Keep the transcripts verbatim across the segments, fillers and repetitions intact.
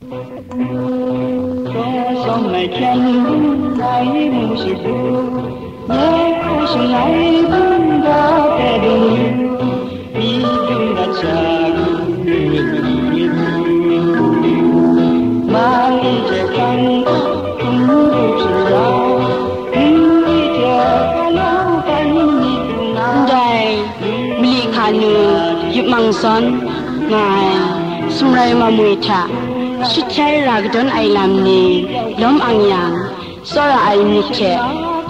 Ndai mali hkanu yip mang zawn nga ai sumrai mamui hta shut jai ra kadawn ai lam ni lawm ang yang, tsawra ai myit hte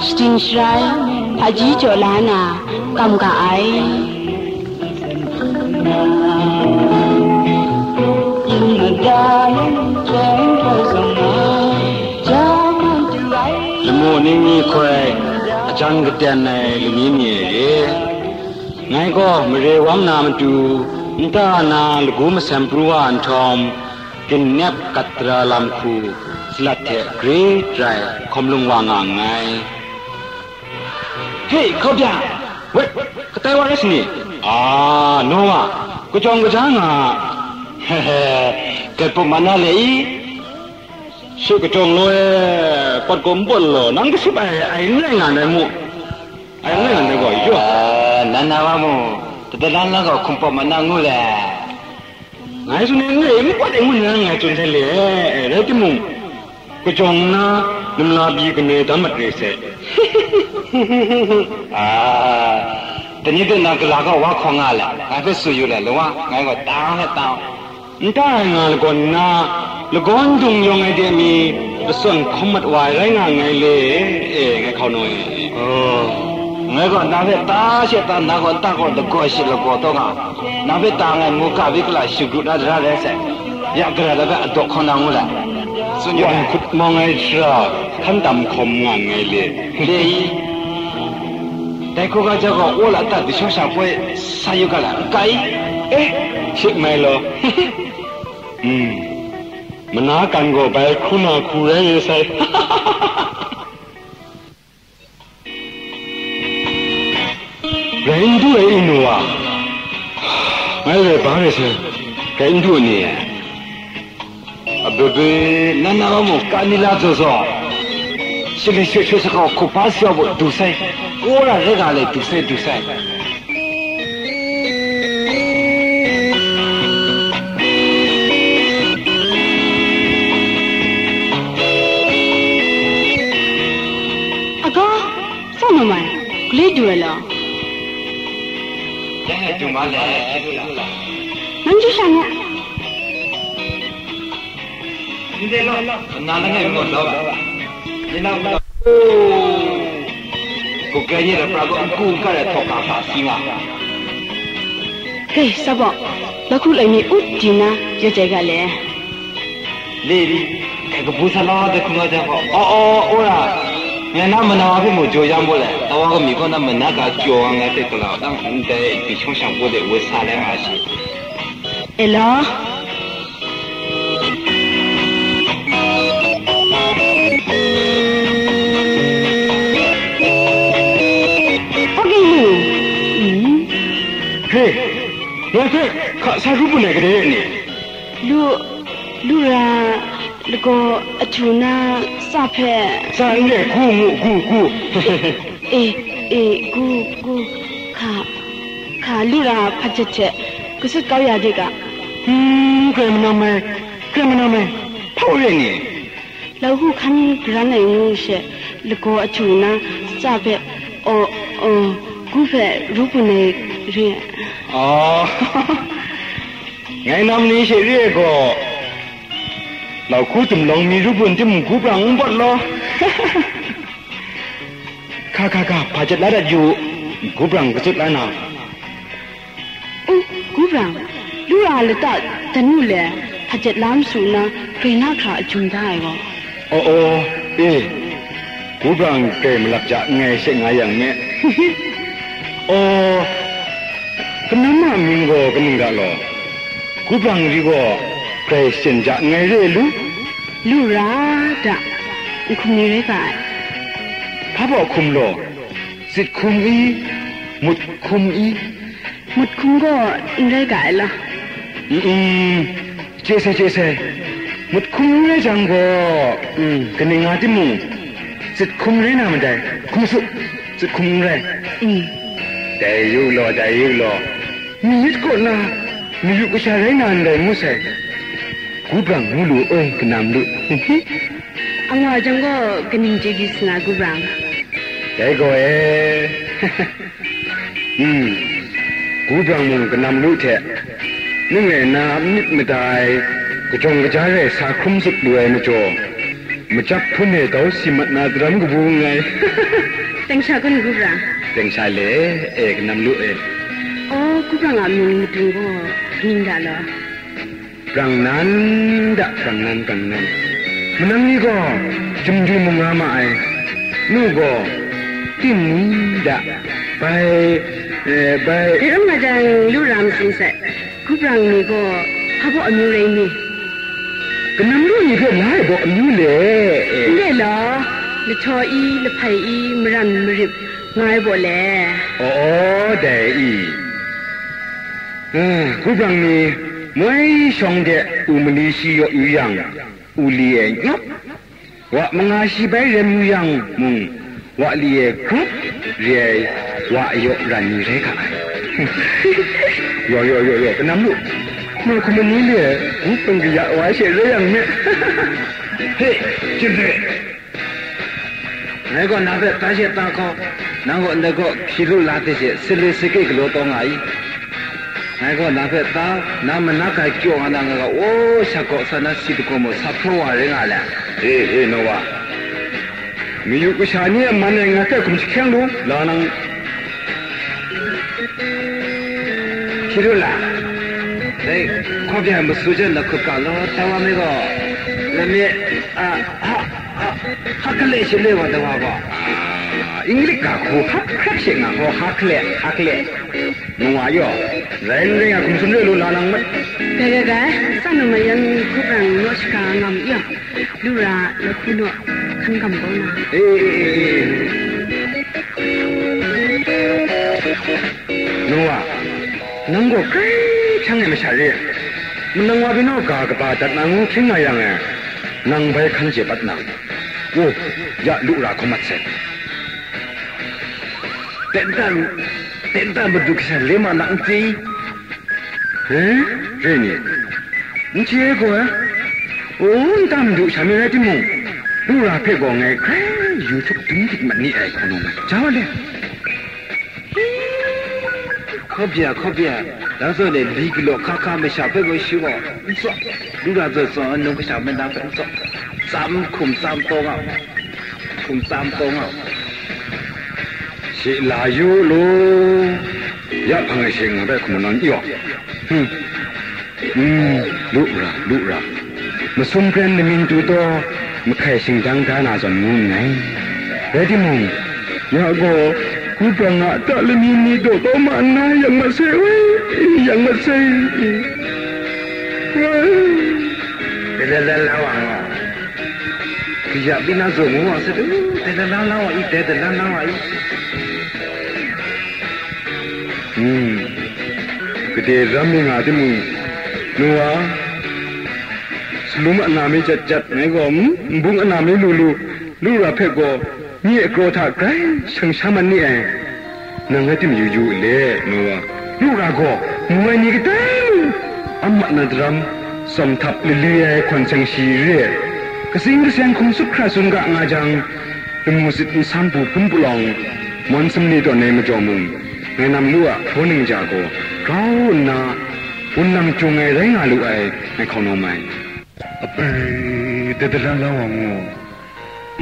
shading sharai hpaji jaw la na kam ga ai. Lamu ning ni hkoi ajang katen ai lani ni e, ngai gaw mare wang na matu, nta na lagu masem pru wa nhtawm, ginnep gat dara lam hku salat hte gre rai hkawm lung wa nga nngai. Hei, hkau bya! Wet, katai wa rai sini? A, naw wa, kajawng kaja nga. Hehe, gat pup ma na le i? Shi kajawng law e, pat gaw n pawt law, nang kaship ai, ai n rai nga ndai mu. Ai n rai nga ndai gaw, yu. A, nan na wa mu, tadalan la gaw hkum pawt ma na ngu le. Ngai tsun e, n rai n pawt e ngu na ngai tsun sai le, rai timung, kajawng nna, namla pyi kame dam mat re sai. A, dai ni de na gala gaw wa hkaw nga le, ngai hpe tsun yu le, lawa, ngai gaw tang hte tang. Nta ai nga lagawn nna, lagawn dung yawng ai de mi, lasawn hkawm mat wa ai rai nga nngai le, e, ngai hkau naw e. Oh, ngai gaw na hpe ta she ta, na gaw nta gaw lagaw shi lagaw taw nga, na hpe ta ngai mu ka bi kala shagru na dara rai sai, ya gara da hpe adaw hkau na ngu la. Tsun yu ai. Wan hkut mawng ai shara, hkan tam hkawm nga nngai le. Le i. Dai hkawga ja gaw, wola ta dishawng shang poi sa yu ga la, n kai? Eh, shik mai law. Hmm. Mana kan gaw bai hkru na hku rai re sai. Rai n du ai inu wa? Ngai rai ba rai sai, rai n du ni e? Abebe, nan na wa mu ka ni la zaw zaw. Shali shwe shwe sa gaw hkup hpa si wa bu du sai. Wora rai ga le du sai, du sai. Aga, sa ma mai, gulai du ai law. Dai ngai du ma le, shi du la. Nang ju sha nga. Ndai law, nang langai mi gaw law ga. Ni nang gaw, oh, ku kai ni ra pra gaw, n ku n ka rai htaw ka hka si nga. Hei, sa baw, la hku lai mi ut di na, ya jai ga le. Le di, hkai kabu sa law, dai hku nga jang gaw, aw, aw, aw, ra, ngai na mana wa hpe mu jaw yang gaw le, tawa kami kaw na mana ga jaw nga ngai hpe galaw, dang ndai, dishawng shang poi de woi sa lai nga shi. E law. Hpa gai mu? Mm. He, ngai hpe hka sa ru bun ai kadai rai ni? Lu, lu ra, lagaw ahtu na tsa hpe. Tsa n re, gu ngu, gu, gu. E, e, gu, gu, hka, hka, lu ra hpajet hte katsut kau ya de ga. Hmm, grai manam ai, grai manam ai, hpa rai ni? Lau hu hkan garan ai ngu she, lagaw ahtu na tsa hpe, aw, aw, gu hpe ru bun ai re. Aw, ngai nam ni she re ai gaw, lau hku dumlawng mi ru bun timung gu brang n bawt law. Hka, hka, hka, hpajet la dat yu u, gu brang katsut la na. U, gu brang, lu ra lata dan u le, hpajet la masu nna, grai na hkra a jum da ai gaw. Aw, aw, e, gu brang grai malap ja nngai she nga yang me. Aw, kanam a mying gaw kaning ga law? Gu brang ri gaw grai syen ja nngai re lu? Lu ra da, nhkum ni rai ga ai. Hpa baw hkum law? Sit hkum i? Mut hkum i? Mut hkum gaw n rai ga ai law. Mm, mm, chye sai, chye sai. Mut hkum n rai jang gaw, mm, kaning nga timung, tsit hkum rai na madai, hkum su, tsit hkum n rai. Mm. Dai yu law, dai yu law, myit kaw na, mayu kasha rai na ndai ngu sai. Gu brang ngu lu, oi, kanam lu. Angaw jang gaw kaning chyeju sa na, Gu brang? Dai gaw e. Hmm. Gu brang mung kanam lu hte, ning rai nna myit mada ai, kajawng kaja rai sa hkrum zup lu ai majaw, machyap hpun e tau si mat na daram kabu nngai. Teng sha kun, Gu brang? Teng sha le, e, kanam lu e. Aw, Gu brang a mying madung gaw kaning da law? Brang nan da, brang nan, brang nan. Manang ni gaw, Jumdwi mung nga ma ai. Nu gaw, Tim ni da, bai, eh, bai. Dai ram nga jang, lu ra masum sai. Gu brang ni gaw, hpa baw amyu rai ni? Kanam lu ni hpe la ai baw amyu le, eh. Ndai law, lahtaw i, lahpai i, maran marip nga ai baw le. Aw, dai i. Eh, Gu brang ni moi shawng de u mali shi yaw yu yang, u li e nyawp. Wa manga shi bai rem yu yang mung, wa li e grup re ai wa yaw ran ni rai ga ai. Yaw, yaw, yaw, yaw, kanam lu. Ma hkum ni le, Gu brang kaya wa she rai yang me. He, Jumdwi. Ngai gaw na hpe ta she ta hkau, nang gaw ndai gaw hpyi lu la hte she, sale sake galaw taw nga i? Ngai gaw na hpe ta, na mana ga kyaw nga na, nga gaw, o, sha kaw sa na si dagaw maw, sa hpraw wa rai nga le. He, he, Nowa, mayu kasha ni a man e ngai hpe hkum jahkyang lu, la nang. Hpyi lu la, dai hkawbya masu jan lahkut ga law, tawa mi gaw, lami, a, a, A, ha kale she le wa tawa gaw. A, Inglik ga hku hap hkrap she nga gaw, ha kale, ha kale. Nwa yaw, rai n rai nga hkum tsun re lu la nang mat. Gai, gai, gai, tsang nu ma yan, Gu brang naw shaga ngam yaw, lu ra, lahku naw, hkan gam gaw na. E, e, e, e. Nwa, nang gaw grai hpyang ai masha re. Manang wa binaw ga kaba dat na ngu hkring nga yang e, nang bai hkan chye bat nang. O, ya lu ra hkawm mat sai. Ten tan, ten tan madu kasha le ma na n chye i? He? Re ni? N chye ai gaw, o, n ta madu sha mi rai timung, lu ra hpe gaw ngai hkrai yu htup dum dik mat ni ai, hkau nang mai. Ja wa le. Hkawbya, hkawbya, dang zawn e li galaw hka hka masha hpe gaw shi gaw n tsaw, lu ra zawn tsaw ai num kasha mada hpe n tsaw, tsam hkum tsam taw nga, hkum tsam taw nga. Shi la yu lu, ya hpang ai shi nga bai hkum nawn i wa. Hmm. Mm, lu ra, lu ra. Masum pren laming tu taw, mahkai shingdang da na zawn ngu nngai. Rai timung, ya gaw, Gu brang a ta lami ni daw kau ma nna, yang mat sai, woi, yang mat sai. Woi. Dai dan dan la wa nga. Kaya bina zaw ngu wa sat, dai dan dan la wa i, dai dan dan la wa i. Hmm. Gade ram mi nga timung, nu wa, salum ana mi jat jat, ngai gaw, mm, nbung ana mi lu lu, lu ra hpe gaw, nye a kraw hta grai shang sha man ni ai. Nang rai tim yu yu u le, nu wa, lu ra gaw, mu ai ni kadai mung, a mat na daram, tsawm htap lali ai hkawn seng shi re ai, katsing kaseng hkum sup hkra tsun ga nga jang, lamu sit nsam bu hpun palawng, mawn sumni tawn ai majaw mung, ngai nam lu a hpraw ning ja gaw, grau nna, wunlang jung ai rai nga lu ai, ngai hkau nawm ai. Ape, dai dalan la wa mu.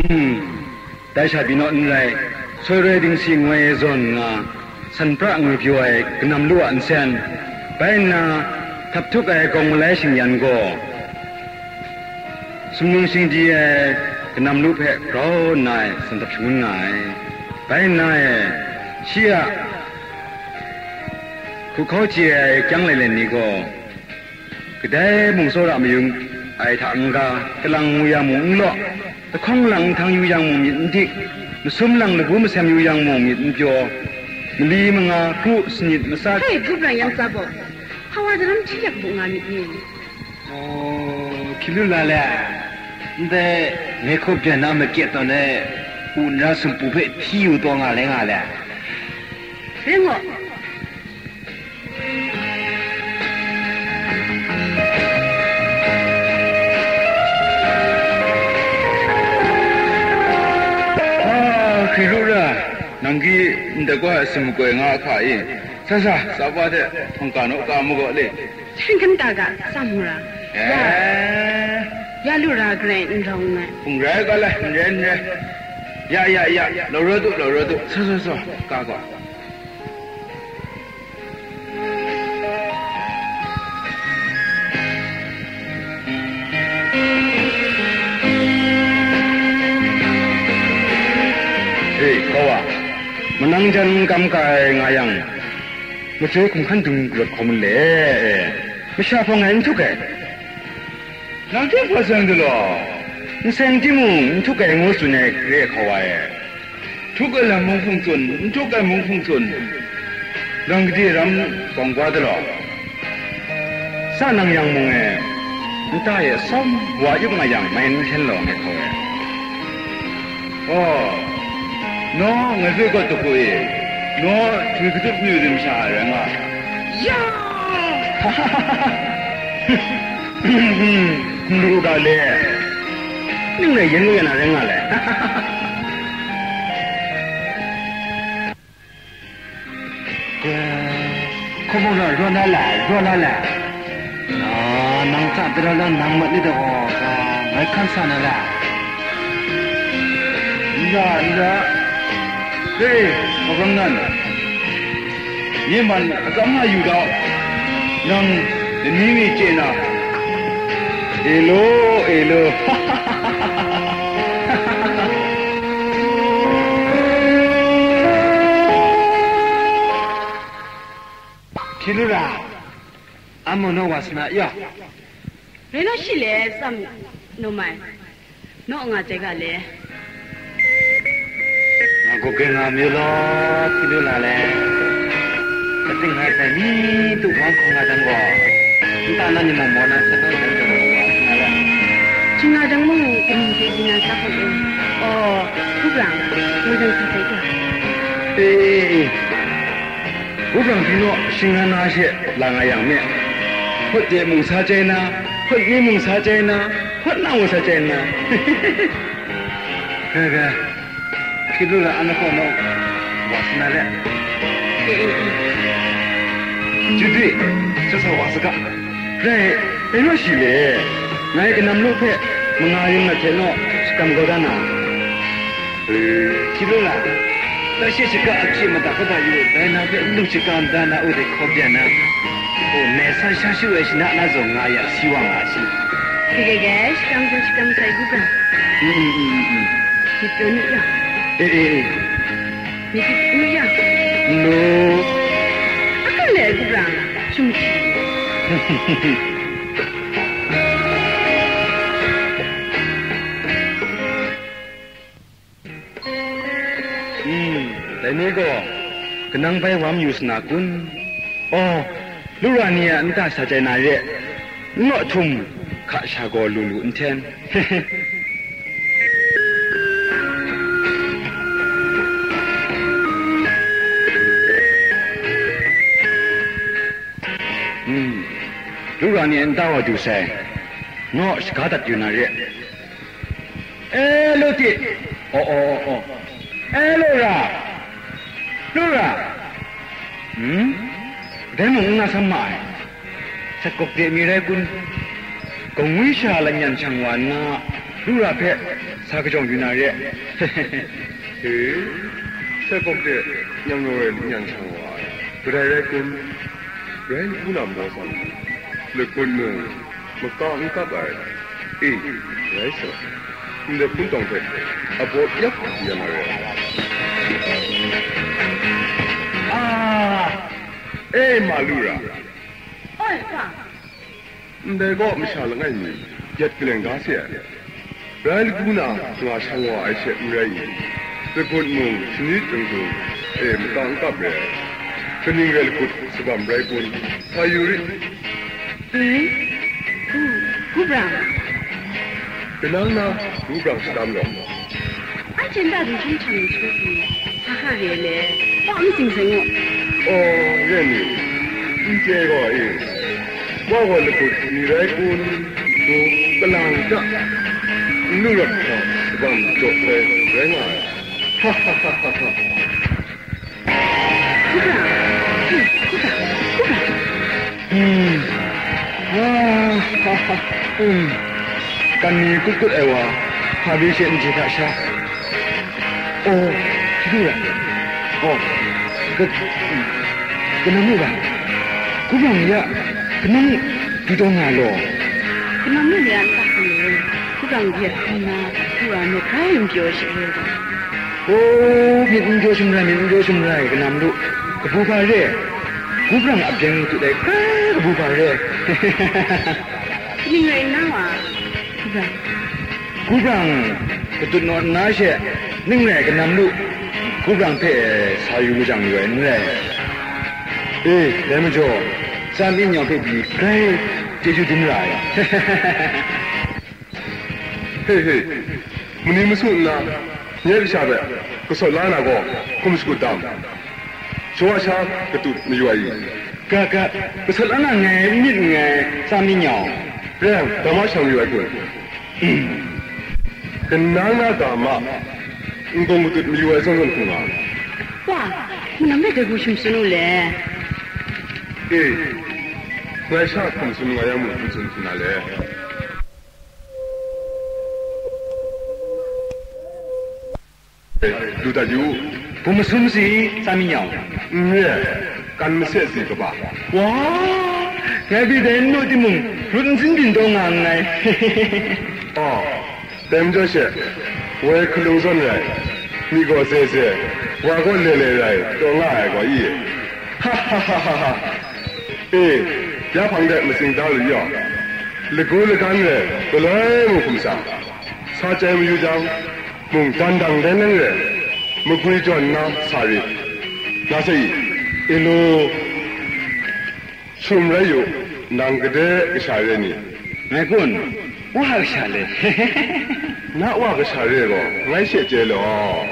Mm, dai sha pyi naw n rai, soi roi dingsi ngoi e zawn nna, san pra ngwi pyaw ai kanam lu a nsen, bai nna, htap htuk ai gawng malai shingyan gaw, sumnung shingdi ai kanam lu hpe grau nna e san htap shangun nga ai. Bai nna e, shi a hku hkau chye ai kyang lailen ni gaw, kadai mung tsawra mayun ai hta n-ga, kalang ngu yang mung n law, lahkawng lang nhtang yu yang mung myit n dik, masum lang lagu masem yu yang mung myit n pyaw, mali manga, kru, sanit, masat. Hei, Gu brang yan tsa gaw, hpa wa daram hti yak bu nga myit ni? Oh, hkyi lu la le, ndai ngai hkaw byan na makyet tawn ai, u nra sumpu hpe hti yu taw nga le nga le. Ring gaw. Ah, hkri lu ra, nang ki ndai gaw a sum makoi nga hka i, sa sa, tsap wa hte hpawng ka naw ka mu gaw le. Hkyen hkyen ga ga, tsam mu ra. Eh. Ya, ya lu ra garai n rawng ai. Hpung rai ga le, n rai, n rai. Ya, ya, ya, law rawt u, law rawt u, sa, sa, sa, ka gaw. Hei, kau wa, manang jan kam ka ai nga yang, machyoi hkum hkan dung rawt hkawm n le, e, masha hpawng ngai n htuk ai. Nang hte hpa seng de law? N seng timung, n htuk ai ngu tsun ai re hkawa e. Htuk ai lam mung hpung tsun, n htuk ai mung hpung tsun. Nang gade ram kawng kau de law? Sa nang yang mung e, nta e sawm wa yup nga yang, mai n hten law ngai hkaw e. Oh, naw, ngai hpe gaw dagu e, naw, htoi hkadup mayu din masha ai rai nga. Ya! N lu ga le, ning rai yen lu ya na rai nga le. Hkawmung na, raw na la, raw na la. Na, nang tsa dara la, nang mat ni da gaw, ga, ngai hkan sa na la. N ra, n ra. Hei, hkawhkam nan, nye man atsam nga yu dau. Nang lani mi chye na, e law, e law. Hkyi lu ra, amu naw wa sa na ya. Rai naw shi le, tsam naw mai, naw nga chye ga le. Nga gaw grai nga mayu law, hkyi lu la le. Katsing ngai sai mi tu hkawng hkawng nga jang gaw, nta na ni mung maw na sa kau jang gaw wa sa na le. Shing nga jang mung, kaning hte di na sa hkawng e. Aw, hku brang, ngai jang sa sai ga. E, e, e. Hku brang hpyi naw, shing na na she la nga yang me. Hpawt de mung sa chyai na, hpawt ni mung sa chyai na, hpawt na mung sa chyai na. Rai, rai. Hkyi lu la, an na kaw naw, wa sa na le. Chyu dwi, sa sa wa saga. Rai, rai naw shi le. Ngai kanam lu hpe manga ring lat hte naw shakram kau da na. Hkyi lu la, na she shaka ahkye mada kaba yu, dai na hpe n lu shaka mada na u de hkaw byan na. O, nai sa sha shu ai shana na zawn nga ya, si wa nga shi. Hkye hkye hkye, shakram gaw shakram sai gu ga. Mm, mm, mm, mm, mm. Myit pyaw nu ya. E, e, e. Myit nu ya. Nu. Akang le gu brang, shung shi. Hmm, dai ni gaw, kanang bai wa mayu sa na kun? Oh, lura ni a nta sa chye na re, n naw htum hka sha gaw lu lu n hten. Hmm, lura ni a nta wa du sai, n naw shaga dat yu na re. E, lu ti. O, o, o, o. E, lu ra. Lu ra. Hmm? Dai mung n nga sam ma ai. Sakgawk de mi rai kun? Gawng ngwi sha lanyan shang wa nna, lu ra hpe sa kajawng yu na re. He, sakgawk de nyang naw rai lanyan shang wa ai. Kadai rai kun? Rai n hku na maw san? Lakut mung, maka n kap ai. E, rai sa. Ndai hpun tawng hpe abaw yap ya na rai. A, e, ma lu ra. Oi, pa. Ndai kaw masha langai mi, yat kaleng da se ai. Rai lagu na nga shang wa ai she n rai i? Lagut mung, sanit yawng htung, e, maka n kap re ai. Kaning rai lagut, tsabam rai kun? Sa yu rit. E? U, Gubrang. Kanang na gubrang shadam gaw. Anhte nta dinghkying hpang ni hkru pyi, sa hkra re ai le, wa a matsing zawn u. Aw, re ni, n chye gaw e, wa gaw lagut ni rai kun, ngu kalang hta, n lu rawt hkra, shagam jaw sai rai nga ai. Ha ha ha ha ha. Kubra! Kubra! Kubra! Hmm. Ah, ha, ha, hmm. Kan ni kut kut ai wa, hpa bi she nji hta sha. Oh, shi du rai. Oh, ka, hmm. Kanang mu ga? Kubra ni ya, kanang du taw nga law. Kanang mu ni ya n ta hkam lu. Kubra ni ya hkam na, kubra ni grai n pyaw shi re ga. O, myit n jaw sumrai, myit n jaw sumrai, kanam lu, kabu hpa re, gubrang a byeng matut ai hkra kabu hpa re. Ning rai nna wa, gubrang. Gubrang katut naw nna she, ning rai kanam lu, gubrang hpe sa yu majang yu ai n rai. E, dai majaw, tsa mi nyawng hpe pyi grai chyeju dum ra ai. He, he, mani masu nna, nye kasha hpe gasawt la na gaw, hkum shakut dam. Shawa sha katut mayu ai i? Ga, ga, gasawt la na nngai, n myit nngai, tsa mi nyawng. Rai yang, ga ma shang mayu ai kun? Kanang na ga ma, n-gun katut mayu ai zawn zawn hku nga. Wa, nang rai dai hku sum tsun u le. E, ngai sha hkum tsun nga yang mung, n tsun hku na le. Lu dat yu u. Hkum masum si, tsa mi nyawng. N re, kan mase si kaba. Wa, ngai pyi dai n nu timung, rut n sin byin taw nga nngai. Aw, dai majaw she, woi hkalung zawn rai, mi gaw ze ze, wa gaw le le rai, taw nga ai gaw i? Ha ha ha ha ha. E, ya hpang de matsing da lu yaw, lagu lagan re, galoi mung hkum sa, sa chyai mayu jang, mung dan dang dan nang re, magwi jawn nna sa rit. Na sa i? E lu, sum rai yu, nang gade kasha re ni? Ngai kun, wa a kasha le. Na wa kasha re gaw, ngai she chye law.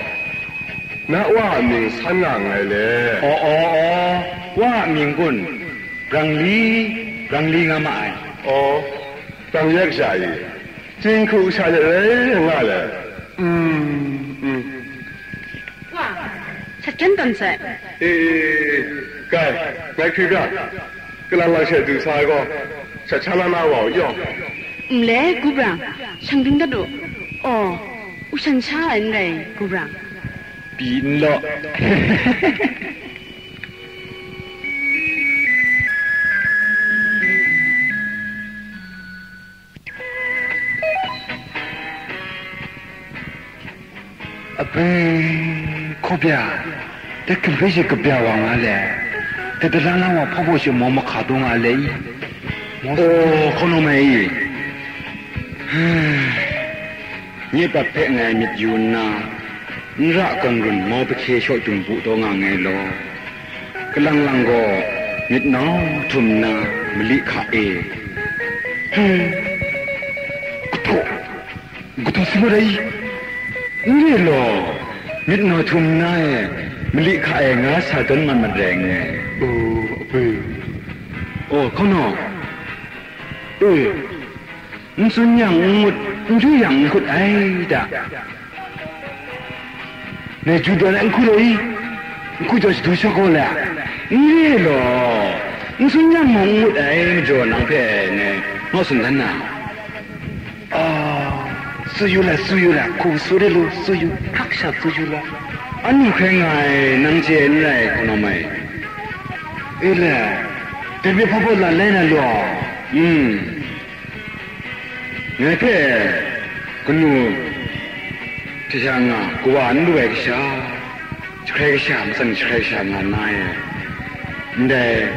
Na wa a mying san nga nngai le. Aw, aw, aw, wa a mying kun, Brangli, Brangli nga ma ai. Aw, Brangli kasha i? Jinghku sha de rai nga le. Mm, mm. Wa, sat hkyen tawn sai. E, e, e, e. Kai, ngai hkri bra. Kalang lang she du sa ai gaw, shat sha la na wa u yaw. N le, Gubrang, shang ding dat u. Aw, u shan sha ai n rai, Gubrang. Pyi n law. Ape, hkaw bya, dai hkum hpe shi kabya wa nga le, dai dalang lang wa hpa baw shi maw mahka taw nga le i? Maw, oh, hkaw nau mai i, nye prat hpe ngai myit yu nna, n ra gawn run mau pahkye shaw dum bu taw nga nngai law. Kalang lang gaw myit nau htum nna mali hka e. He, kahtaw, kahtaw si mat ai, n re law, myit nau htum nna e, mali hka e nga sa dawn mat mat rai nngai. O, ape. O, hkaw nau. E. N tsun yang n ngut, n ju yang n hkut ai da. Ngai ju dawn ai n hku law i? N hku jaw shadu shawk gaw la, n re law, n tsun yang mung n ngut ai majaw nang hpe ngai naw tsun dan na. Ah, tsu yu la, tsu yu la, hku tsu de lu, tsu yu, hkrak sha tsu yu la. Anhte hkrai nga ai, nang chye n rai, hkaw nau mai. E le, dai hpe hpa baw lan lai na law? Mm. Ngai hpe kanu hte sha nga kawa n lu ai kasha, jahkrai kasha, matsan jahkrai kasha nga nna e, ndai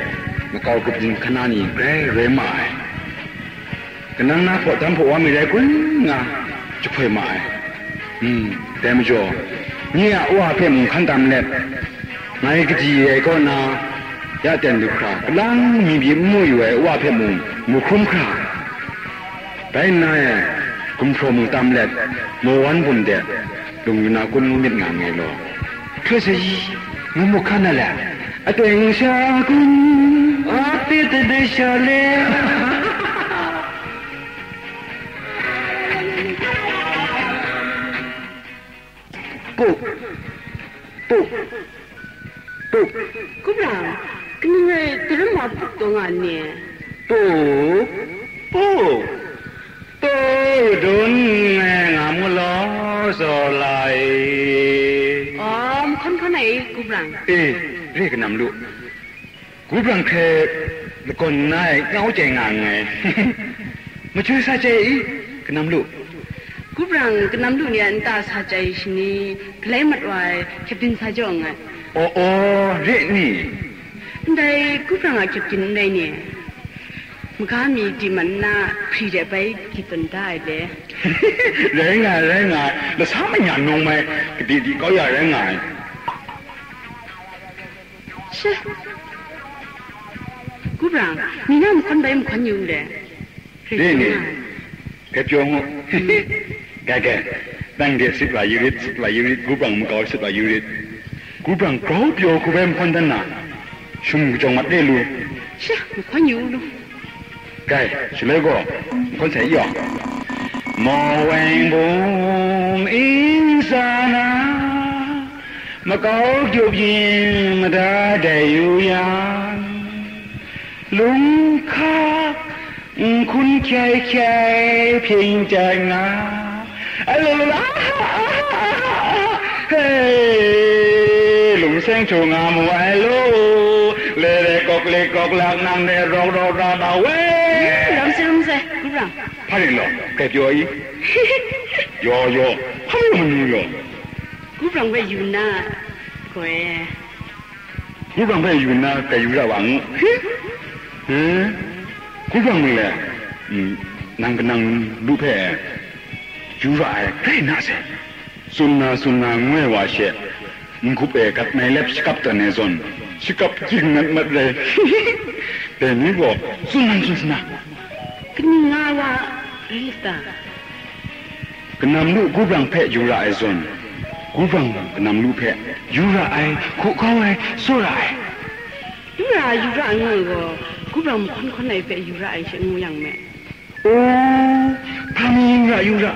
makau grup din hkan na ni grai rai ma ai. Kanang na hpaw dam hpaw wa mi rai kun nga jahpoi ma ai. Hmm, dai majaw, nye a wa hpe mung hkan tam let, ngai kaji ai kaw na, ya ten du hkra, kalang mi byi n mu yu ai wa hpe mung mu hkrum hkra, Bai nna e, gumhpraw mung tam let, mawan bum de, lung yu na kun ngu myit nga nngai law. Hkrai sa i, ngu mu hkan na le, aten sha kun, a, te te de sha le. Pu, pu, pu. Kubrang, kaning rai daram wa pu taw nga n ni? Pu, pu, pu, dun ngai nga mu law, saw lai. Aw, mahkawn hkawn ai, Kubrang. E, re kanam lu. Kubrang hkrai lagawn nna e nyau chye nga nngai. Machyoi sa chye i, kanam lu. Kubrang kanam lu ni a nta sa chye shani, galai mat wa ai, kyepdin sa jaw nngai. Aw, aw, re ni? Ndai Kubrang a kyepdin n rai ni? Maga mi di man nna hpri de bai di tsun da ai le. Rai nga ai, rai nga ai. Lasa manya nung mai, kadi di kau ya rai nga ai. She. Kubrang, mi na mahkawn bai mahkawn yu n le. Re ni? Hpe pyaw ngu. Gai, gai. Nang de sit wa yu rit, sit wa yu rit, Kubrang makau sit wa yu rit. Kubrang grau pyaw hku bai mahkawn dan na, shum kajawng mat re lu. She, mahkawn yu lu. Gai, shaloi gaw, mahkawn sai yaw. Mawng bum nsha na, makau gyup yin mada dai yu yang, lung hka nhkun hkyai hkyai hping chyai nga. Ai, la, la, la, aha, aha, aha, aha. He, lung seng htu nga mu ai lo. Le, le, kawk le, kawk lak nang de rawk rawk ra ma we. Ram sai, ram sai, Kubrang. Hpa rin law, kai pyaw i? Yaw, yaw, hpa rin manu yaw? Kubrang hpe yu na, gaw e. Kubrang hpe yu nna, kai yu ra wa ngu. He? Kubrang ni le, mm, nang kanang lu hpe yu ra ai, grai na sai. Tsun na, tsun na, ngu ai wa she, n-gup e gat nai lep shakap dan ai zawn, shakap ging mat mat rai. Dai ni gaw, tsun nan tsun sana. Kaning nga wa rai ta? Kanam lu Kubrang hpe yu ra ai zawn, Kubrang kanam lu hpe yu ra ai, hku kau ai, tsawra ai. Yu ra, yu ra ai ngu ai gaw, Kubrang mahkawn hkawn ai hpe yu ra ai she ngu yang me. O, hpa mi yu ra, yu ra,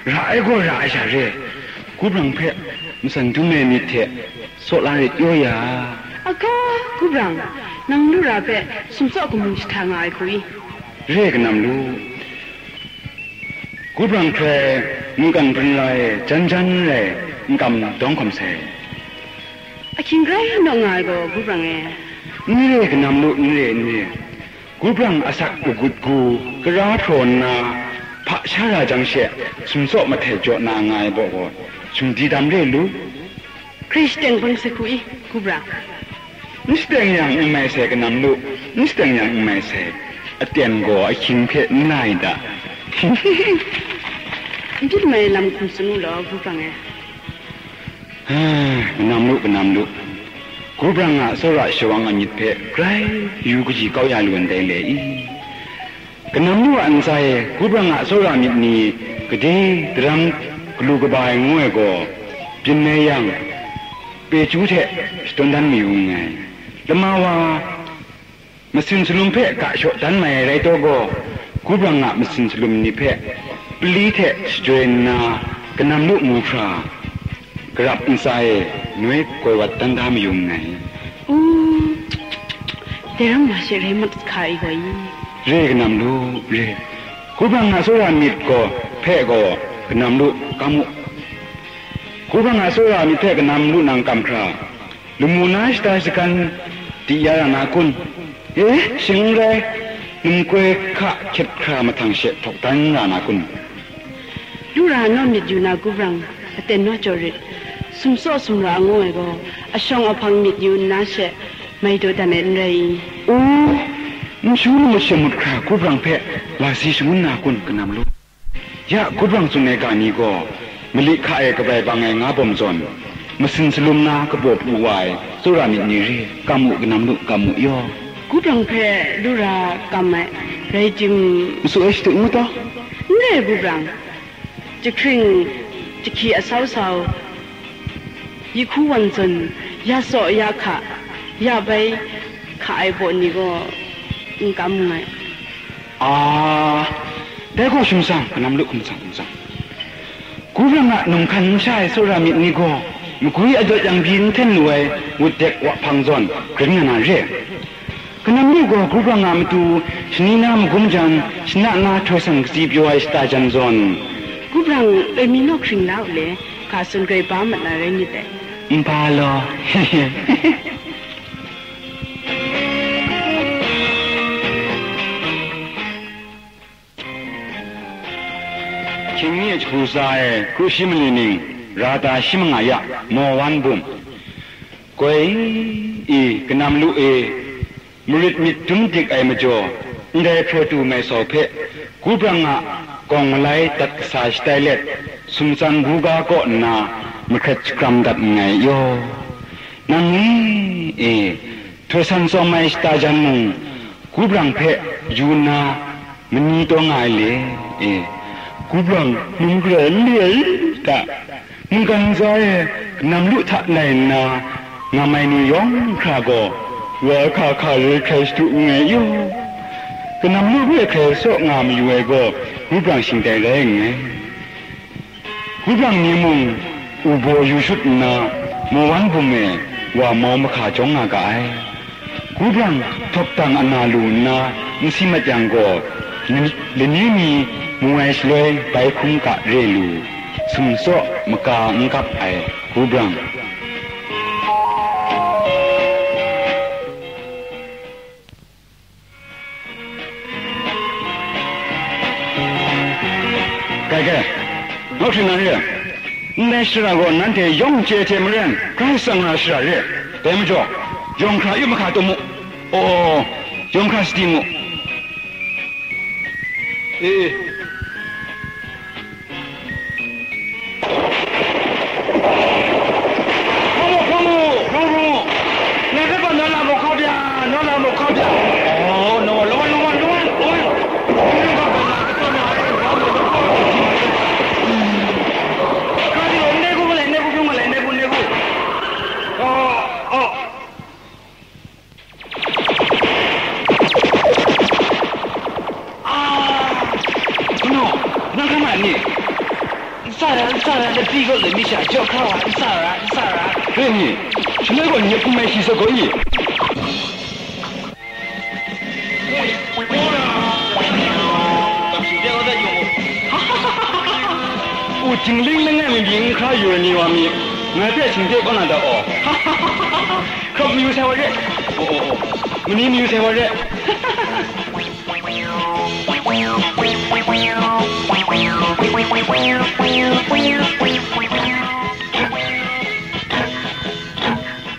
ra ai gaw ra ai sha re. Kubrang hpe matsan dum ai myit hte saw la rit yaw ya. Aga, Kubrang, nang lu ra hpe sumtsaw kamung jahta nga ai hku i? Re kanam lu. Kubrang hkrai mungkan pring la e, jan jan rai, n kam dawng hkawm sai. Ahkying grai naw nga ai gaw, Kubrang e. N re kanam lu, n re, n re. Kubrang asak agut gu, kara hpraw nna, hpa sha ra jang she, sumtsaw mahtai jaw na nga ai baw gaw, sumdi dam re lu. Hkrai shadeng bang sai hku i, Kubrang? N shadeng yang n mai sai kanam lu, n shadeng yang n mai sai. Aten gaw ahkying hpe n lai da. N byin mai lam hkum tsun u law, Kubrang e. Ai, kanam lu, kanam lu. Kubrang a tsawra shawang ai myit hpe grai yu kaji kau ya lu ndai le i? Kanam lu a ntsa e, Kubrang a tsawra myit ni gade daram galu kaba ai ngu ai gaw, byin ai yang, Petru hte shadawn dan mayu nngai. Lama wa, masin salum hpe ga shaw dan mai ai rai taw gaw, Kubrang a masin salum ni hpe pali hte shajoi nna, kanam lu ngu hkra, garap ntsa e noi koi wat dan da mayu nngai. U, dai ram wa she rai mat hka i gaw i? Re kanam lu, re. Kubrang a tsawra myit gaw, hpe gaw, kanam lu, kam u. Kubrang a tsawra myit hpe kanam lu nang kam hkra, lamu na shata shagan di ya ra na kun? E, shing n rai, numkoi hka hkyet hkra mahtang she htaw dan ra na kun? Lu ra naw myit yu na Kubrang, aten naw jaw rit. Sumtsaw sumra angu ai gaw, ashawng ahpang myit yu nna she, mai daw dan ai n rai i? O, nsu lamut shamut hkra Kubrang hpe lasi shangun na kun, kanam lu? Ya, Kubrang tsun ai ga ni gaw, mali hka e kabai bang ai nga bawm zawn, masin salum na kabaw pru wa ai tsawra myit ni re, kam u, kanam lu, kam u yaw. Kubrang hpe lu ra kam ai, rai tim? Masu ai shadu ngu taw? N re, Gup Rang, jahkring jahki asau sau, yi hku wan zawn, ya saw ya hka, ya bai hka ai baw ni gaw n kam nngai. A, dai gaw hkum tsang, kanam lu hkum tsang, hkum tsang. Gup Rang a num hkan n sha ai tsawra myit ni gaw, magwi adawt yang pyi n hten lu ai, wut dek wa hpang zawn, grin nga na re. Kanam lu gaw Gup Rang a matu, shani na magum jan, shana na htoi san katsi pyaw ai shata jan zawn. Gup Rang, loi mi naw hkring la u le, ga tsun grai ba mat na rai nit dai. N ba law. Hkying mi jahku tsa ai kru shi mali ning, ra ta shi manga ya, maw wan bum. Goi i, kanam lu e, marit myit dum dik ai majaw, ndai hpraw tu mai sau hpe, Gup Rang a gawng malai dat kasa shatai let, sumtsan buga kaw nna mahkret shakram dat nngai yaw. Nang ni e, htoi san tsawm ai shata jan mung, Gup Rang hpe yu nna, mani taw nga ai le, e, Gup Rang mung garai n lu ai ta? Mungkan ntsa e kanam lu hta lai nna, ngam ai ni yawng hkra gaw, wa hka hka re hkrai shadu nngai yaw. Kanam lu hpe hkrai saw nga mayu ai gaw, Gup Rang shingtai rai nngai. Gup Rang ni mung, u baw yu shut nna, maw wan bum e wa mau mahka jawng nga ga ai. Gup Rang htawk dang ana lu nna n si mat yang gaw, lani, lani mi mu ai shaloi bai hkrum ga re lu, sumtsaw maka n gap ai Gup Rang. Kai, kai, nawhpring na re ai. Ndai shara gaw nanhte yawng chye hte maren, Karai Kasang a shara re. Dai majaw, yawng hkra yu mahka taw mu. O, o, o, yawng hkra sadi mu. E, e. Hpang mu, hpang mu, hpang mu. Ngai hpe gaw naw la mu hkau bya, naw la mu hkau bya. Oh, naw, lawan, lawan, lawan. Oi. Hkra di law, n dai gu, n dai gu, n dai gu. Oh, oh. Ah! Mano, nang hkra ma ni? N sa ra, n sa ra, lati gaw lami sha jaw hkra wa, n sa ra, n sa ra. Re ni, shaloi gaw ni hpung mai shi sat gaw i? U jingling langai mi byin n hkra yu ai ni wa mi, ngai hpe shingde kau na da aw. Hkrap mayu sai wa re. Oh, oh, oh. Mani mayu sai wa re.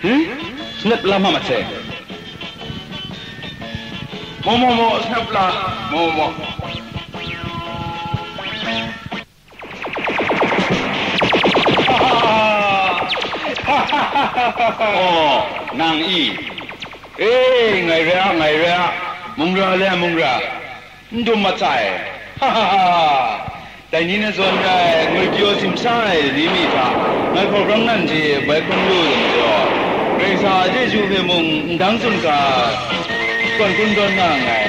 Hmm? Snap la ma mat sai. Mo, mo, mo, snap la. Mo, mo. Oh, nang i. E, ngai re a, ngai re a. Mung ra le, mung ra. N dum mat sai. Dai ni na zawn rai, ngwi pyaw simsa ai ni mi hta, ngai hkawk rang nan hte bai hkrum lu lu majaw, Karai Kasang a chyeju hpe mung n dang tsun hkra, kawn kungdawn nga nngai.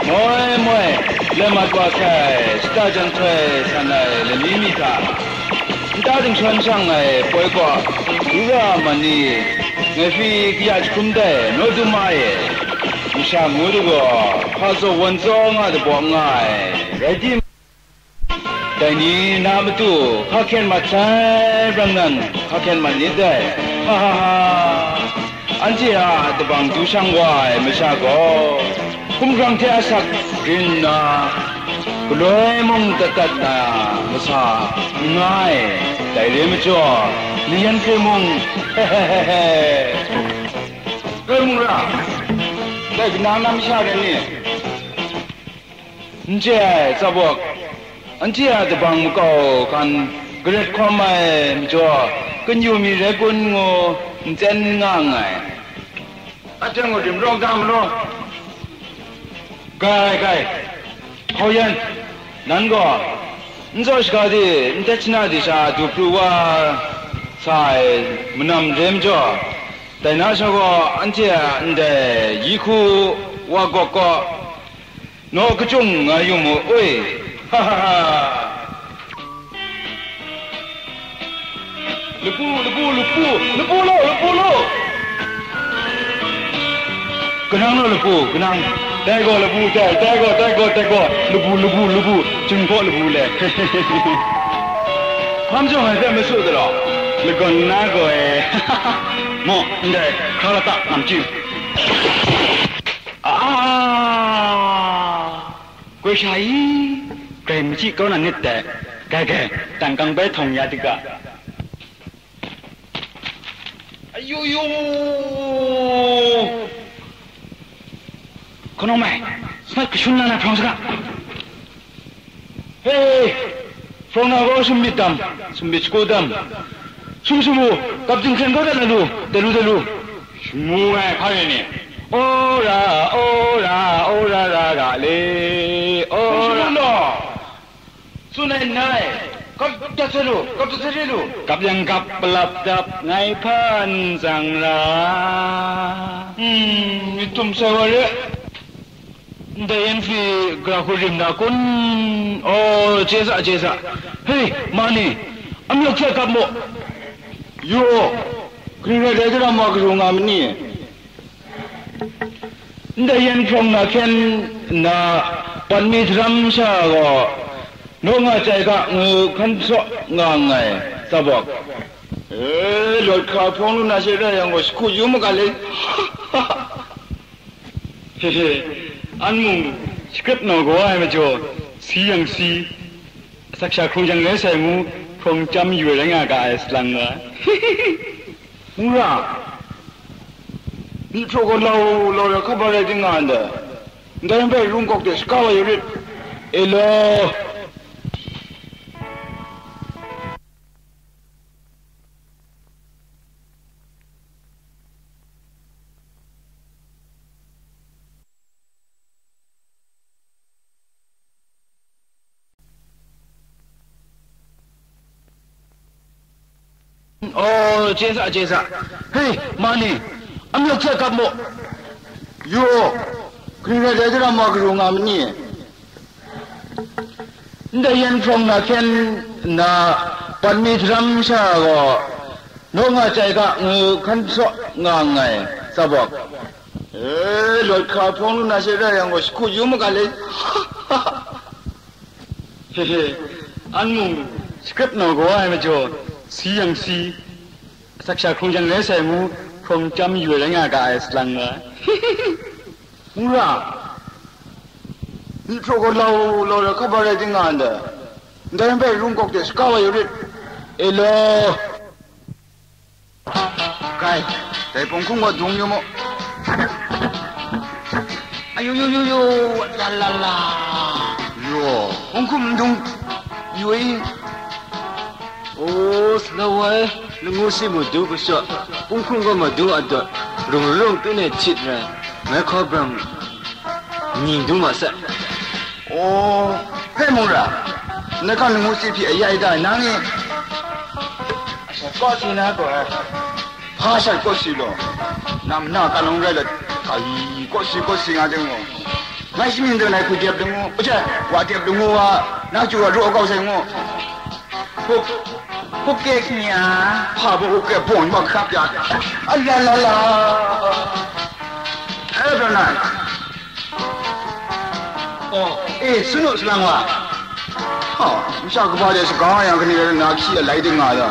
Moi, moi, let mat wa sai, shata jan htoi san ai lani mi hta, nta dingshawn shang ai poi kaw, dura man ni, ngai hpyi kaya jahkrum dai, naw dum ma e. Masha ngu du gaw, hpa zaw wan zaw nga dabaw nga ai, rai tim, dai ni na matu hpa hkyen mat sai, brang nan hpa hkyen mat nit dai, ha ha ha. Anhte a dabang du shang wa ai masha gaw, hkumhkrang hte asak rin nna, galoi mung dat dat na masa n nga ai, dai re majaw, layan hpe mung, he he he he. Doi mung ra, dai kanang na masha rai ni? N chye ai, tsawk, anhte a dabang makau hkan garet hkawm ai majaw, kanyu mi rai kun ngu n tsen nga nngai. Aten gaw dim rawng ga malu. Gai, gai, hkau yan. Nan gaw, n zaw shaga di, n tet shana di sha du pru wa sa ai manam re majaw, dai na sha gaw, anhte a ndai yi hku wa gawk kaw, naw kachyung nga yu mu, ui, ha ha ha. Lapu, lapu, lapu, lapu lo, lapu lo. Kanang lo lapu, kanang. Tai gaw lapu, tai, tai gaw, tai gaw, tai gaw. Lapu, lapu, lapu. Chyum hkaw lapu le. Hkam jawng ai hpe masu dalaw. Lagawn na gaw e. Maw, ndai, hkra lata, namchyu. Ah! Goi sha i, grai machyi kau na nit dai. Grai, grai, tangkang bai htawng ya diga. Ayu yu! Hkanawng mai, sanat kashun la na hprawng saga. He! Hprawng na gaw sum myit dam, sum myit shagu dam. Sum sum u, kap jinghkren kau dat na lu, dat lu, dat lu. Shamu ai hpa rai ni? Ora, ora, ora ra ra le, ora. Hprawng shamu law. Tsun ai n rai. Kap dat sai lu, kap dat sai re lu. Kap yang kap, palap dap, ngai hpan tsang ra. Hmm, myit tum sai wa re. Ndai yan hpe gara hku rim na kun? Oh, chye sa, chye sa. Hei, ma ni, amyawk hte kap mu. Yu, kaning rai dai daram wa karu nga ma ni? Ndai yan hprawng na hkyen nna, pat mi daram sha gaw, naw nga chyai ga ngu hkan saw nga nngai, tsabawk. E, lawt hkra hprawng lu na she rai yang gaw, shahku yu maga le. He he, an mung shakrep naw gaw ai majaw, si yang si, asak sha hkrung jang rai sai ngu, hprawng chyam yu ai rai nga ga ai salang nga. Mung ra, myi hpraw gaw lau lau ra hkap ai rai di nga ndai. Ndai bai rung kawk de shaka wa yu rit. E law. Oh, chye sa, chye sa. Hei, ma ni, amyawk hte kap mu. Yu, kaning rai dai daram wa karu nga ma ni? Ndai yan hprawng na hkyen nna, pat mi daram sha gaw, naw nga chyai ga ngu hkan saw nga nngai, tsabawk. E, lawt hkra hprawng lu na she rai yang gaw, shahku yu maga le. He he, an mung shakrep naw gaw ai majaw, si yang si, asak sha hkrung jang rai sai ngu, hprawng chyam yu ai rai nga ga ai salang nga. Mung ra, myi hpraw gaw lau lau ra hkap ai rai di nga ndai. Ndai bai rung kawk de shaka wa yu rit. E law. Kai, dai punghkum gaw dung yu mu. Ayu, yu, yu, yu, la, la, la. Yo, punghkum dung yu i. O, salau ai, langu si madu kashawt, punghkum gaw madu adawt, rung rung tun e htit rai, ngai hkaw brang, ning dung ma sai. O, hpe mung ra, ngai hkang langu si hpyi ayai da, nang ni? Asha kaw si na gaw, hpa shat kaw si law, nang na ka nung rai let, ai, kaw si, kaw si nga de mu. Ngai shi mying de nai hku dep de mu, hpaja, wa dep de mu wa, na chyu wa raw kau sai mu. Huk, huk ke knya, hpa baw huk ke bawng wa hkap ya. A la la la. Eh, Bernard. Oh, eh, sunu salang wa. Ha, masha kaba de shaga yang kani na hkyi alai de nga da.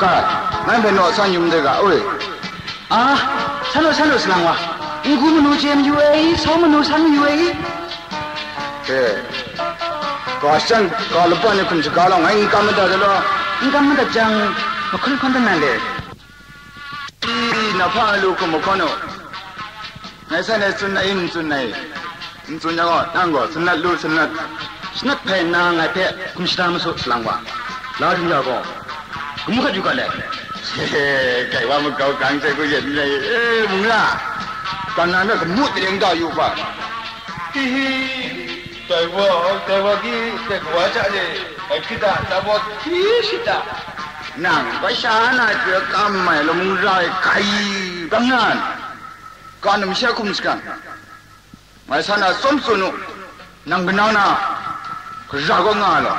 Kai, ngai hpe naw san yum de ga, oi. Ah, san lu, san lu salang wa. N gu manu chye mayu ai, sau manu san mayu ai. Eh, ga shan, ga laban ni hkum shaga lau, ngai n kam mada da law. N kam mada jang, mahkun hkun dan nan le. Ii, na hpa lu hkum mahkawn u. Ngai san e tsun ai, n tsun ai. N tsun yang gaw, nang gaw, sanat lu, sanat. Sanat hpai nna ngai hpe hkum shada masu salang wa. La hkrum ya gaw, kamu hkat yu ga let. He he, kai wa makau gang sai hku yen n rai, e, mung la. Kang na me kamu tadeng da yu hpa. Hihi. Dai wa, dai wa ki, dai wa ja de, ai kita, dai wa ki shi ta. Nang, bai sha na jwe kam mai lo mung ra ai kai, bang nan. Ka num sha hkum sagang. Ngai sa na tsawm tsun u, nang kanau na, kaja kaw nga ai law.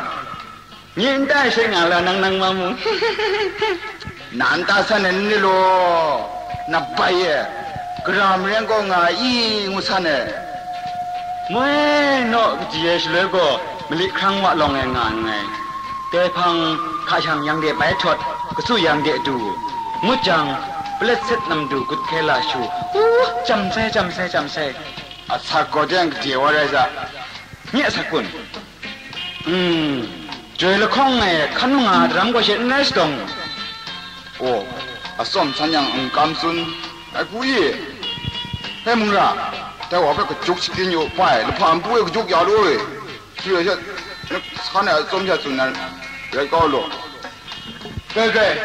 Nye n tai she nga la, nang nang ma mu. Na nta san ai ni law, na bai e, gara maren kaw nga ai i ngu san ai. Moi naw kaji ai shaloi gaw, mali hkrang wa lawng e nga nngai. Dai hpang hka shang yang de bai htawt, katsu yang de du, ngut jang, palet set nam du kut hkre la shu, uh, jam sai, jam sai, jam sai. Asak gaw teng gade wa rai sa. Nye asak kun. Hmm, joi lahkawng e hkan manga daram gaw she n rai sadawng. Oh, atsawm san yang n kam tsun, ai hku i. He mung ra, dai wa hpe kajuk shatin yu, bai, lahpa npu e kajuk ya lu e. Shi rai sha, san ai atsawm sha tsun nan, rai kau law. Bai bai,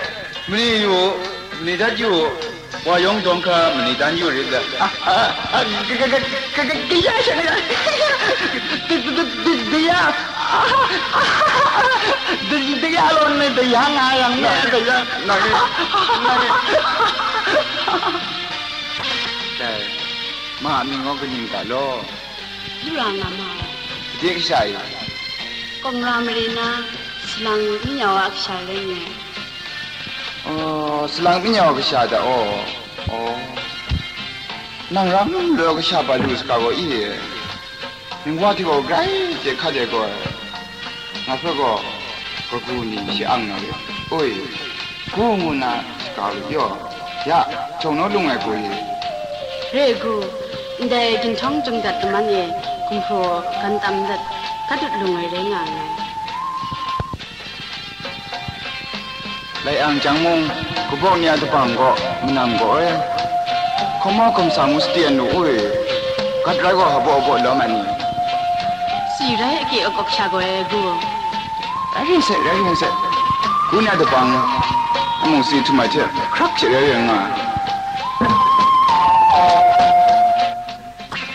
mani yu u, mani dat yu u, wa yawng dawng hkra mani dan yu rit let. Ah, ah, ah, ga, ga, ga, ga, ga, ga, ya sha, ga, ya. Ga, ga, ga, ga, ga, ya. Ah, ah, ah, ga, ga, ga, ga, ya law, nang ga, ya nga yang, nang, ga, ya. Nang ni, nang ni. Dai, ma a mying gaw kaning ga law? Lu ra nga ma ai. Gade kasha i? Kawng ra mare na, salang manyau a kasha rai nga ai. Oh, salang manyau a kasha da, oh. Oh. Nang ram loi kasha ba lu saga gaw i e. Ningwa hte gaw grai hte hkat e gaw, nga hpe gaw kagu ni shi ang na re. Oi, gu ngu na shaga ru yaw, ya, jawng naw lung ai gu i? Re gu, ndai ginhtawng jung dat laman e gumhpraw gan tam dat, kat dut lung ai rai nga nngai. Lai ang jang mung, kabawk ni a dabang gaw manam gaw e, hkawm mau hkawm sa ngu sadi lu u e, gat rai gaw habaw habaw lawm ai ni? Si rai ake akawk sha gaw e gu. Rai rin se, rai rin se. Gu ni a dabang, amu si htum ai hte hkrak hte rai rai nga ai.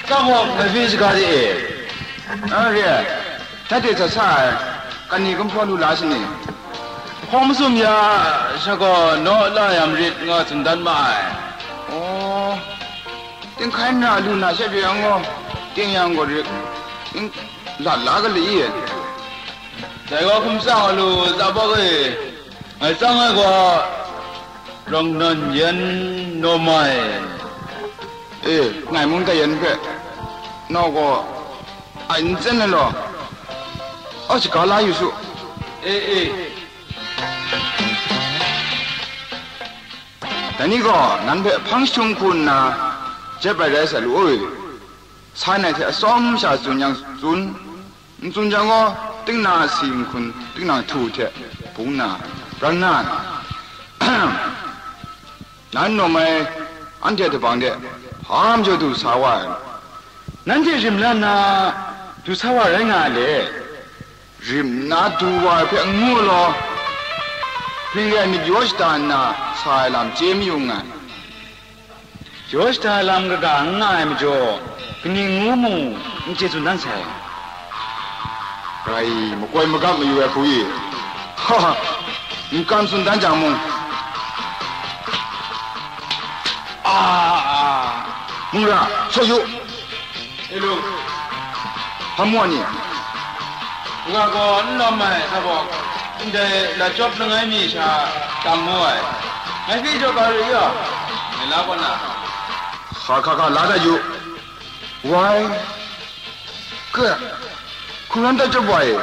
Ka gaw ngai hpe saga de e. A re ai. Tate hta sa ai, kani gumhpraw lu la shi ni? Hkawng masum ya sha gaw naw la ya marit nga tsun dan ma ai. Aw, tinghkai nra lu na sha pyi yang gaw, ting yang gaw rit, lat la ga li i? Dai gaw hkum tsang a lu, Zabawk e, ngai tsang ai gaw, rang nan yen naw mai. E, ngai mung dai yan hpe, nau gaw, ai n tsen ai law, aw shaga la yu su. E, e. Dai ni gaw, nan hpe hpang jahtum hku nna, jep ai rai sa lu u. Sai nai hte atsawm sha tsun yang tsun, n tsun jang gaw, tikna si nhkun, tikna htu hte bung na, brang na ai. Nan nawm ai anhte dabang de, hpa majaw du sa wa ai? Nanhte rim la nna du sa wa rai nga a le? Rim nna du wa ai hpe n ngu law, hpring re ai myit yaw shada nna sa ai lam chye mayu nngai. Yaw shada lam kaga n nga ai majaw, kaning ngu mu n chye tsun dan sai. Rai, makoi magap mayu ai hku i, ha, ha, n kam tsun dan jang mung, a, a, mung ra, saw yu. E lu. Hpa mu ai ni? Nga gaw n lawm ai, Zabawk, ndai lachyawp langai mi sha tam mu ai. Ngai hpe jaw ga ru ya, ngai la kaw na. Hka hka hka, la dat yu. Wai, ke, hkungran dat chyawp wa e.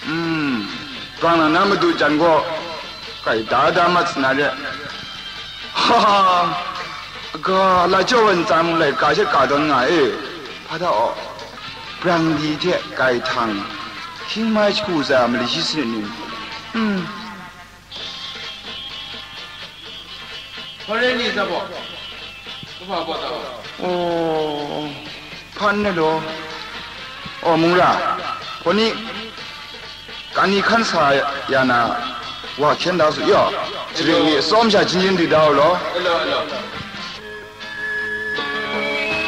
Hmm, brang na na madu jan gaw, kai da da mat sa na re. Ha ha, ga, la jaw ai ntsa mung laika she ka dawn nga e. Hpa da aw, brang di hte kai htang, hkying mai shagu za mali shi sanit ni? Hmm. Hpa re ni, Zabawk? Kaba baw ta wa? Oh, hpan na law? Oh, mung ra, hkaw ni, kani hkan sa ya na, wa hkyen da su yaw, saring ni atsawm sha jin jin di da u law. Alo, alo.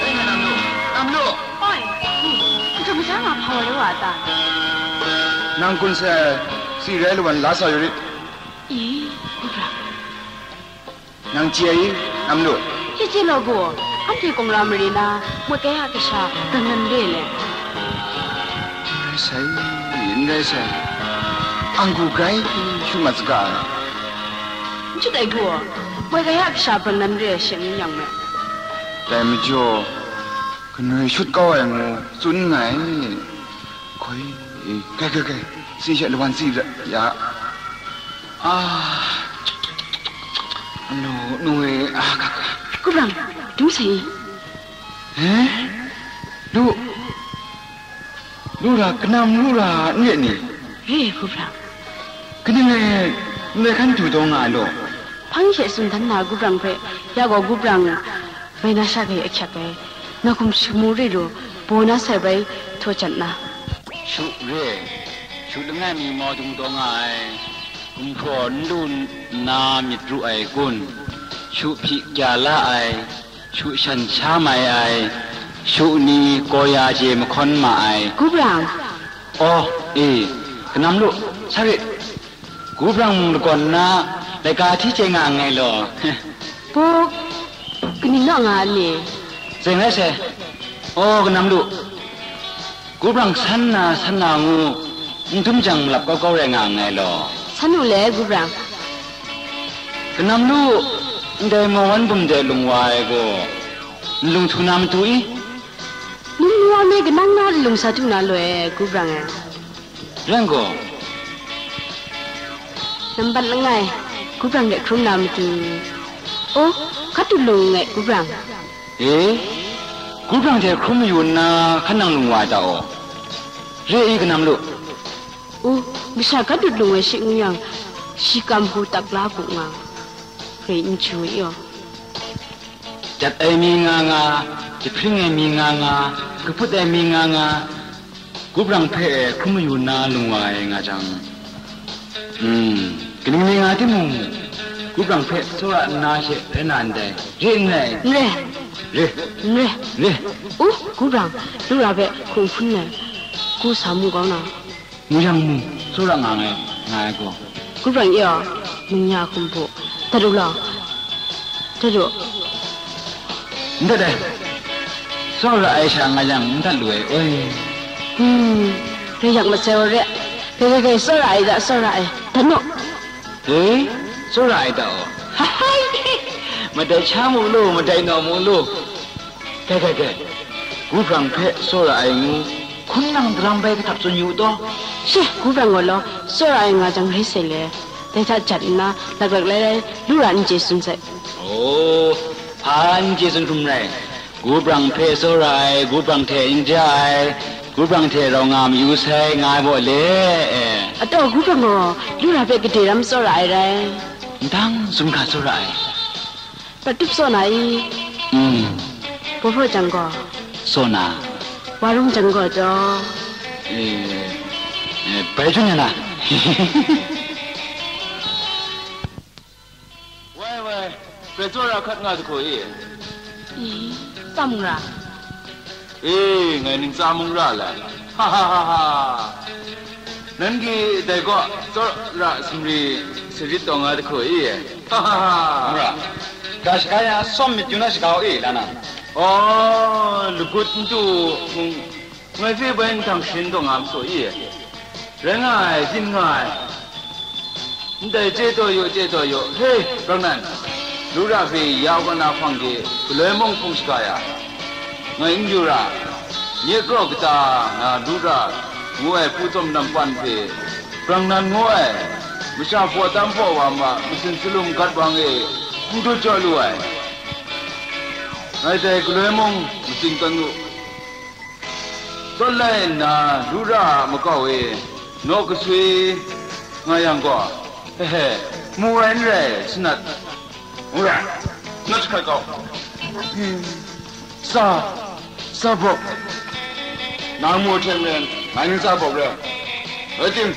Oi, matam lu, matam lu. Oi, hmm, matam maja nga ta? Nang gun sai ai, si rai lawan la sa yu rit. I, Gubra. Nang chye ai i, Namlu? Chye chye law gaw, anhte kawng ra mare na, moi kai a kasha, dang nan re le. N rai sai, n rai sai. Anggu grai shu mat saga ai. N chut ai gaw, moi kai a kasha, dang nan re ai she n yang me. Dai majaw, kanoi shut kau ai ngu tsun nngai. Hkoi, kai, kai, kai, si she lawan si ra ya. Ah, anu, nu e, ah, ka, ka. Gubra, dung sai. Eh? Lu, lu ra, kanam lu ra, n re ni? Re, Gubra. Kaning e, ndai hkan du taw nga ai law. Hpang she tsun dan na Gubra hpe, ya gaw Gubra, bai na sha kai ahkyak ai, na hkum shamu re lu, baw na sai bai htaw jat na. Shu re, shu langai mi mau dung taw nga ai, gumhpraw n lu nna myit ru ai kun, shu hpyi kya la ai, shu shan sha mai ai, shu ni kaw ya je mahkawn ma ai. Gubra. Aw, e, kanam lu, sa rit. Gubra mung lagawn nna, laika hti chye nga nngai law. Buk, kaning naw nga a ni? Tseng rai sai. Aw, kanam lu. Gubra san na, san na ngu, n dum jang malap kau kau rai nga nngai law. San u le, Gubra. Kanam lu, ndai mawan bum de lung wa ai gaw, n lung htu na matu i? Num nu wa me kanang na lung sa du na loi, Gubra e. Rai gaw. Nambat langai, Gubra hte hkrum na matu. Oh, hkat dut lung nngai, Gubra. E, Gubra hte hkrum mayu nna, hkan nang lung wa ai ta aw? Re i kanam lu? U, masha hkat dut lung ai shi n yang, shi kam hku tak la ku nga, rai n chyu i aw. Jat ai mi nga nga, jahpring ai mi nga nga, kaput ai mi nga nga, Gubra hpe hkrum mayu nna lung wa ai nga jang, hmm, kaning mi nga timung, Gubra hpe tsawra nna she rai na ndai, re n rai? N rai. Re. N rai. Re. U, Gubra, Lura hpe hkrung hpun ai, ku sa mu kau na. Muyang mu, tsawra nga ai, nga ai gaw. Gubra e aw, ningya hkum hpu, dat u law, dat u. N dat ai, tsawra ai sha nga yang, n dat lu ai, oi. Hmm, re yak masai wa re, gai, gai, gai, tsawra ai da, tsawra ai, dat nu. E, tsawra ai da aw. Hai, madai sha mu lu, madai naw mu lu. Gai, gai, gai, Gubra hpe tsawra ai ngu, hkum nang daram bai kahtap tsun yu u taw? She, Gubra gaw law, tsawra ai nga jang rai sai le, dai hta jat nna, laklak lai lai, Lura n chye tsun sai. Oh, hpa n chye tsun hkrum rai? Gubra hpe tsawra ai, Gubra hte n ja ai, Gubra hte rau nga mayu sai, nga ai baw le, e. Ataw, Gubra gaw, Lura hpe gade ram tsawra ai rai? Ndang zun ga tsawra ai. Patup saw na i? Mm. Bohpraw jang gaw? Saw na. Warung jang gaw jaw? Eh, eh, bai jun ya na. Wai, wai, prai tsawra hkat nga jahku i? I, tsam ra. E, ngai ning tsa mung ra lai. Ha, ha, ha, ha. Nanhte dai kaw tsawra sumri sarit taw nga jahku i? Ha, ha, ha. Mung ra. Ga shaga ya, tsawm myit yu na shaga u e, la na. Aw, lagut n tu mung, ngai hpe bai nhtang sharin taw nga ma saw i? Rai nga ai, byin nga ai. Ndai chye taw yu, chye taw yu. He, Brangnan, Lura hpe ya kaw na hpang de, galoi mung hpung shaga ya, ngai n yu ra. Nye kraw kata na Lura ngu ai hpu tsawm nampan hpe, Brangnan ngu ai, masha hpaw tam hpaw wa ma, masin salum gat wang e, n dut jaw lu ai. Ngai dai galoi mung masin tawn u. Tawn lai nna, Lura a makau e naw kaswi nga yang gaw, he he, mu ai n rai, sanat. Ngu ra, nat jahkrat kau. Sa, sa bawk. Nang mu hte maren, ngai ning sa bawk re. Rai tim,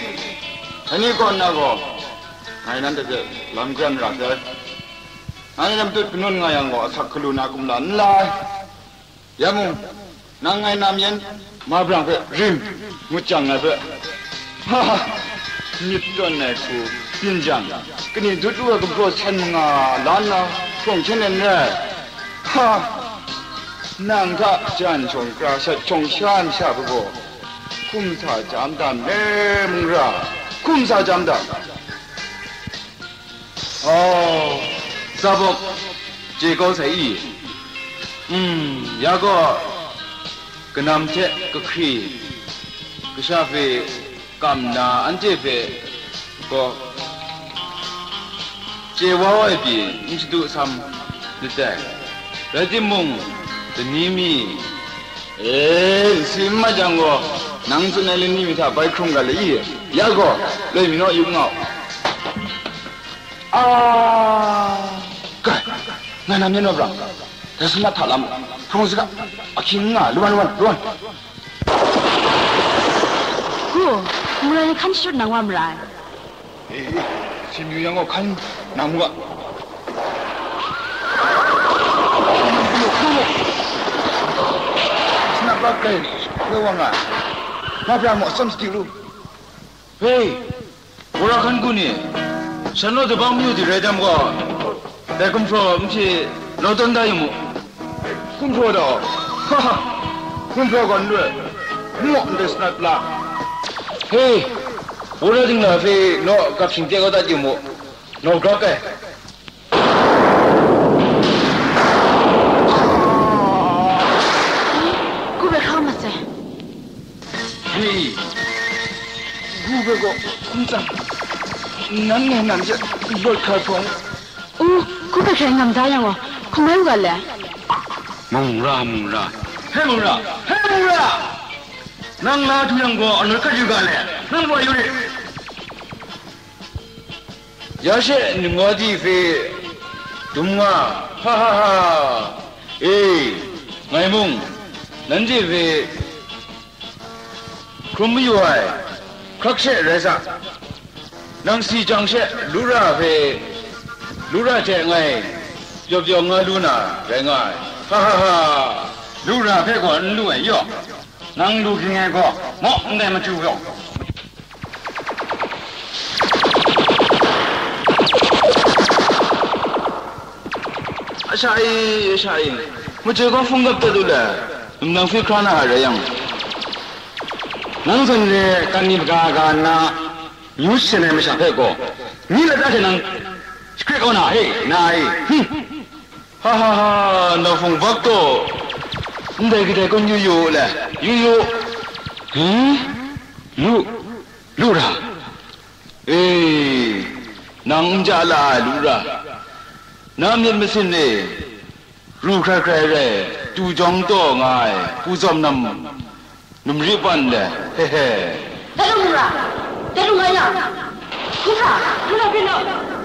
dai ni kaw nna gaw, ngai nanhte hpe lam karen ra sai. Ngai lam tut kanun nga yang gaw, asak hkalu na kumla n la ai. Ya mung, Nang ngai nam yan, ma brang hpe rim ngut jang ngai hpe, ha ha, myit tawn ai hku byin jang, kani dut ru ai gumhpraw sen manga la nna hprawng hkyen ai n rai. Ha! Nang hta jan shawng kra shat shawng sha masha hpe gaw hkum sa jam da me, mungga, hkum sa jam da. Oh, Zabawk chye kau sai i? Mm, ya gaw, kanam hte kahkri, kasha hpe kam nna anhte hpe gaw chye wa ai pyi n shadu sam myit dai. Rai timung, dani mi, e, nsi n mat yang gaw, nang tsun ai lani mi hta bai hkrung ga le i? Ya gaw, loi mi naw, yu nga u. A, kai, ngai nam yan wa brang, dai sanat hta lam hkrung saga, ahkying nga, lu wan, lu wan, lu wan. Gu, mura ni hkan shadut nang wa mara ai. E, e, si mayu yang gaw hkan nang mu ga. Sanat bak kai, loi wa nga, ma bra maw, tsawm sadi ru. Hei, Wora hkan ku ni, shan law dabang mayu di rai tam gaw, dai gumhpraw n hte law tawn da yu mu. Gumhpraw daw, ha ha, gumhpraw gaw n lu ai, n maw ndai sanat la. Hei, wora dingla hpe naw gap shingteng kau dat yu mu, naw grak ai. Ku bai hkra mat sai. Hei, gu bai gaw hkum tsang, nan ngai nam hte lawt hkrai hprawng. U, ku bai hkrai ngam da yang gaw, hkum mai u ga le? Mung ra, mung ra. Hei, mung ra, hei, mung ra! Nang la du yang gaw, anut kat yu ga le? Nang loi yu rit. Ya she ningwa di hpe dum nga, ha ha ha! E, ngai mung nanhte hpe hkrum mayu ai, hkrak she rai sa. Nang si jang she lu ra hpe, lu ra hte ngai pyaw pyaw nga lu na rai nga ai, ha ha ha! Lu ra hpe gaw n lu ai yaw, nang lu hkring ai gaw maw ndai matu gaw. Asha e, asha e, machoi gaw hpung gap dat u le, nang hpe hkra na a rai yang, nang zawn re kan ni maga ga nna, nyu shasen ai masha hpe gaw, myi lat da hte nang shakrit kau na, he, na e, hum. Ha ha ha, nang hpung bak taw, ndai kadai kun yu yu le, yu yu. Hum? Lu, lu ra. E, nang n ja la ai lu ra, na myit masin e, ru hkrai hkrai rai, tu jawng taw nga ai, hku zawm nam, numri ban le, he he. Dai lu ra, dai lu nga ya, lu ra, lu ra, lu ra,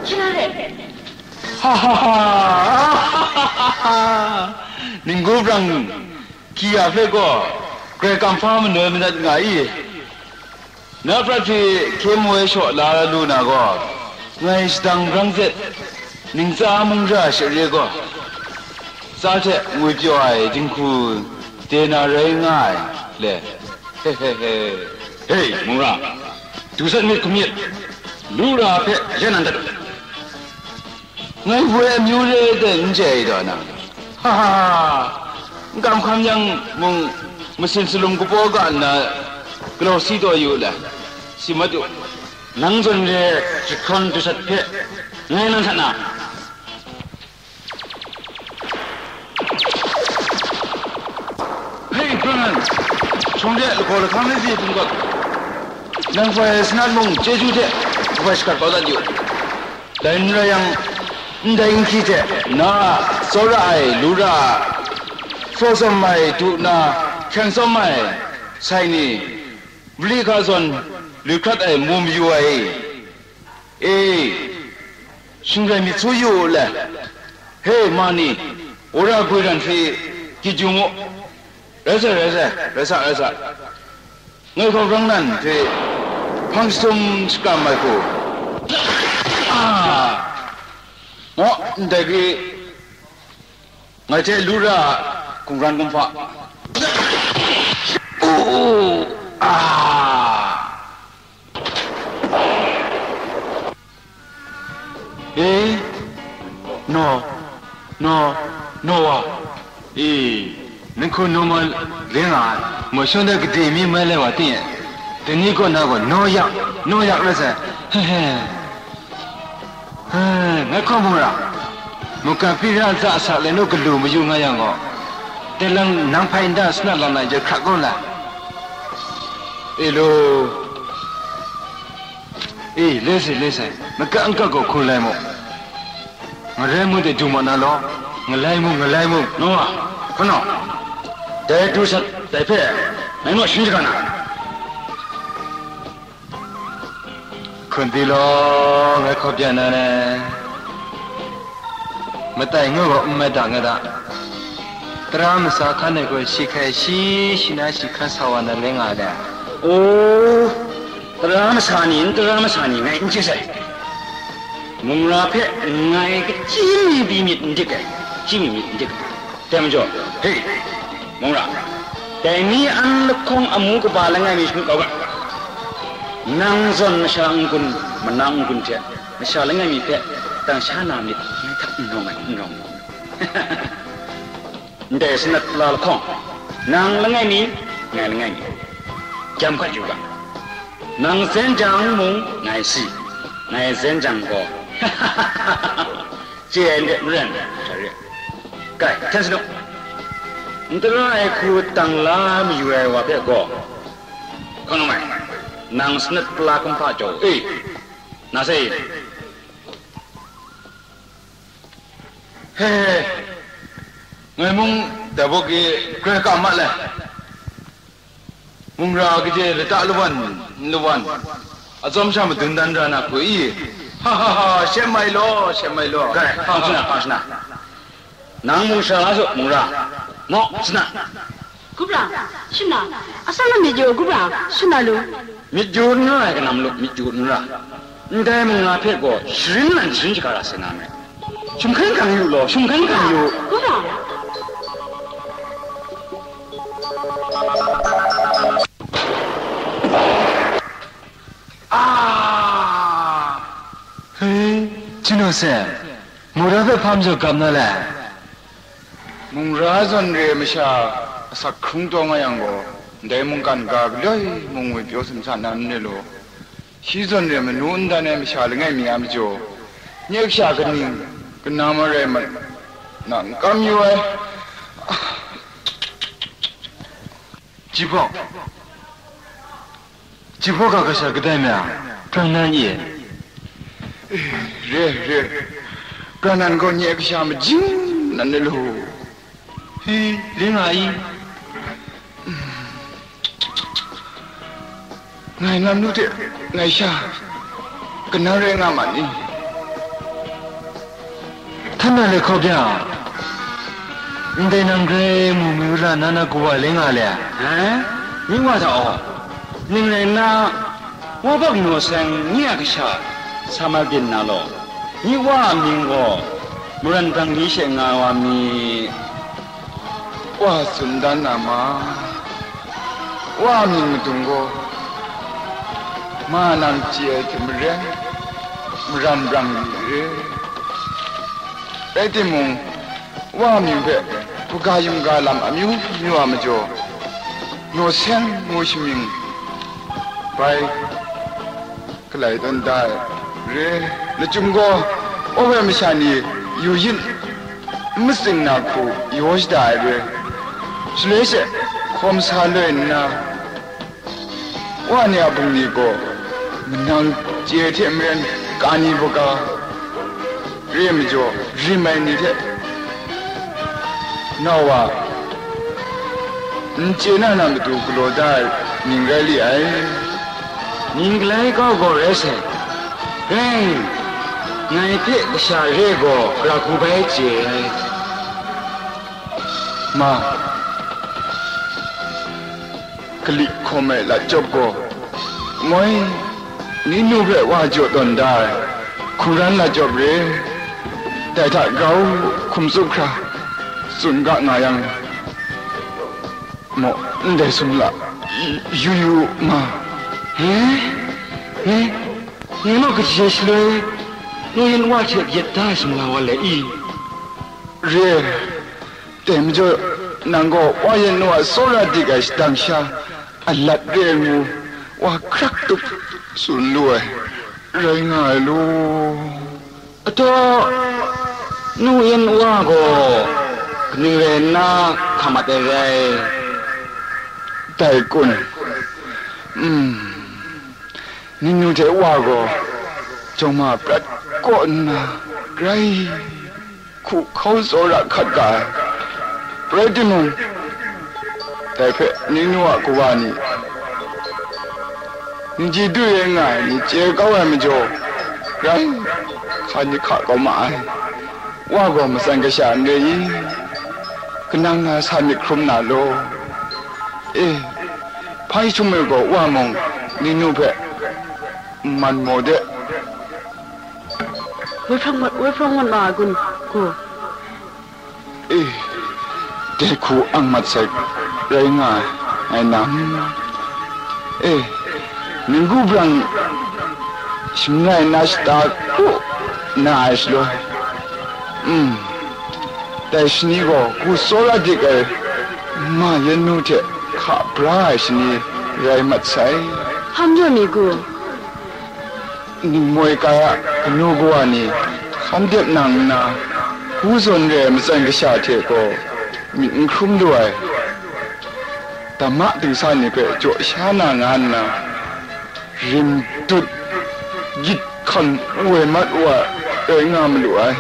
shi na re. Ha ha ha! Ninggu brang, Kia hpe gaw, grai kamhpa manoi manat nga i? Na prat hpe hkye mu ai shaw la lu na gaw, ngai shadang brang zet, ningtsa mung ra share gaw, tsa hte ngwi pyaw ai dinghku de na rai nga ai le. He, he, he. Hei, mung ra, du sat myit, hku myit, lu ra hpe yan nan dat u. Ngai hpoi amyu re ai dai n chye ai taw nang? Ha ha ha! N kam hkam yang mung, masin salum kapaw ga nna galaw si taw yu le, si mat u. Nang zawn re jahkrawn dusat hpe ngai nang hta na. Hei, Brian! Shawng de lahkaw lahkang ai pyi hpung kap. Nang hpoi sanat mung chyeju hte kabai shagat kau dat yu. Dai n rai yang, ndai nhki hte na tsawra ai lu ra, hpraw tsawm ai du na hkyeng tsawm ai sai ni, mali hka zawn lu hkrat ai mu mayu ai e, shingrai myit su yu u le. He, ma ni, wora gwi ran hte gyit yu mu. Rai sa, rai sa, rai sa, rai sa. Ngai hkawk rang nan hte hpang jahtum shakram ai hku. Ah! Maw, ndai hpe ngai hte lu ra, hkungran kumhpa. Naw, naw wa. E, nang hku naw ma ring nga ai, maw shawng de gade mi mai lai wa ting e, dai ni kaw na gaw naw yak, naw yak rai sai. He he. He, ngai hkaw mung ra, mungkan pyi ra a za a sa le nu galu mayu nga yang gaw, dai lang nang hpai nta sanat lam na je hkrak gaw lai. E lo. E, le se, le se, makat n kat gaw hku lai mu. Ngarai mu de du ma na law, ngalai mu, ngalai mu. Nawa, hkanaw, dai du sat dai hpe, ngai naw sharin shaga na. Hkun di law, ngai hkaw byan na ne. Matai ngu gaw n mai da nga da. Tara masa hkan ai gaw shi hkai shi, shi na shi hkan sa wa na rai nga ai. O, tara masa ni, n tara masa ni, ngai n chye sai. Mung ra hpe ngai kachyi mi pyi myit n dik ai, kachyi mi myit n dik ai. Dai majaw, he, mung ra, dai ni an lahkawng amu kaba langai mi shangut kau ga. Nang zawn masha n-gun, mana n-gun hte masha langai mi hpe dang sha na myit, ngai hta n rawng ai, n rawng ai. Ndai sanat pala lahkawng, nang langai mi, ngai langai mi, gyam hkat yu ga. Nang zen jang mung ngai si, ngai zen jang gaw, chye ai n de, maren hta re. Kai, hten sa nu. N tara ai hku tang la mayu ai wa hpe gaw, hkang nang mai, nang sanat pala kumhpa jaw u e, na sai. He, he, he. Ngai mung dai bawk e grai ka ma le. Mung ra kaje lata lawan, lawan, atsawm sha madun dan ra na hku i? Ha, ha, ha, she mai law, she mai law. Grai, hpang shana, hpang shana. Nang mung shara la su, mung ra. Maw, shana. Gupra, shana, atsawm na myit yu, Gupra, shana lu. Myit yu n ra ai kanam lu, myit yu n ra. Ndai mung na hpe gaw sharin nan sharin shaga ra sai na me. Shum hkan hkang yu law, shum hkan hkang yu. Gupra. Ah! He, Jinu se, mura hpe hpa majaw gap na le? Mung ra zawn re masha asak hkrung taw nga yang gaw, ndai mungkan ga galoi mung ngwi pyaw simsa na n re law, shi zawn re manu n dan ai masha langai mi a majaw, nye kasha kaning, kanam a rai mat, na n kam yu ai. Jihpaw, Jihpaw ga kasha kadai mya, pran nan ye. Eh, re, re. Pran nan gaw nye kasha majing nan ni lu. Hi, ling a i? Ngai nam lu hte ngai sha kanan rai nga ma ni? Htan na le hkaw bya, ndai nang grai mu mi ra na na kawa le nga le? He? Myi wa hta aw, ning rai nna, wa bak naw seng nye a kasha sa mal byin na law, myi wa a mying gaw maran brang ni she nga wa mi? Wa tsun dan na ma, wa a mying madung gaw, ma nang chye ai hte maren, maran brang yu re. Rai timung, wa a mying hpe hpaga yumga lam amyu myu a majaw, naw seng ngu shamying bai, galai tawn da ai re. Lachyum gaw, owe masha ni yu yin n matsing na hku yaw shada ai re. Shaloi she, hkawm sa loi nna, wa ni a bungli gaw manang chye hte maren kani baga, re ai majaw, rim ai ni hte nau wa, n chye na na matu galaw da ai ning rai li ai. Ning galai kau gaw rai sai. Rai, ngai hpe kasha re gaw gara hku bai chye ai. Ma, kali hkawm ai lat chyawp gaw, moi, ninu hpe wa jaw tawn da ai hkungran lat chyawp re, dai hta grau hkum tsup hkra tsun ga nga yang, maw, ndai sumla yu yu ma. He? He? Ngai naw kaji shaloi, naw yin wa hte yet da ai sumla wa le i? Re, dai majaw, nang gaw wa yan nu a tsawra dik ai shadang sha, a lat re ai ngu, wa hkrak tup tsun lu ai, rai nga ai lu. Ataw, nu yan wa gaw kaning rai nna hka mat ai rai? Dai kun, mm, Ningnu hte wa gaw jawng ma prat kaw nna grai hku hkau tsawra hkat ga ai. Rai timung, dai hpe ningnu a kawa ni, ningji dui rai nga ai ni chye kau ai majaw, grai hkan ni hka kau ma ai. Wa gaw matsan kasha n re i? Kanang na sa myit hkrum na law? E, hpai htum e gaw wa mung ningnu hpe n man maw de? Woi hprawng mat, woi hprawng mat ma ai kun, ku. E, dai hku ang mat sai rai nga ai, ngai nang. E, ninggu brang shangai na shata ku na ai shaloi, mm, dai shani gaw hku tsawra dik ai ma yan nu hte hka bra ai shani rai mat sai. Hpa majaw mi ku? Ningmoi kai a kanu kawa ni hkan dep nang nna, hku zawn re ai matsan kasha hte gaw myit n hkrum lu ai, damma dingsa ni hpe jaw sha na nga nna, rim dut gyit hkan woi mat wa rai nga malu ai.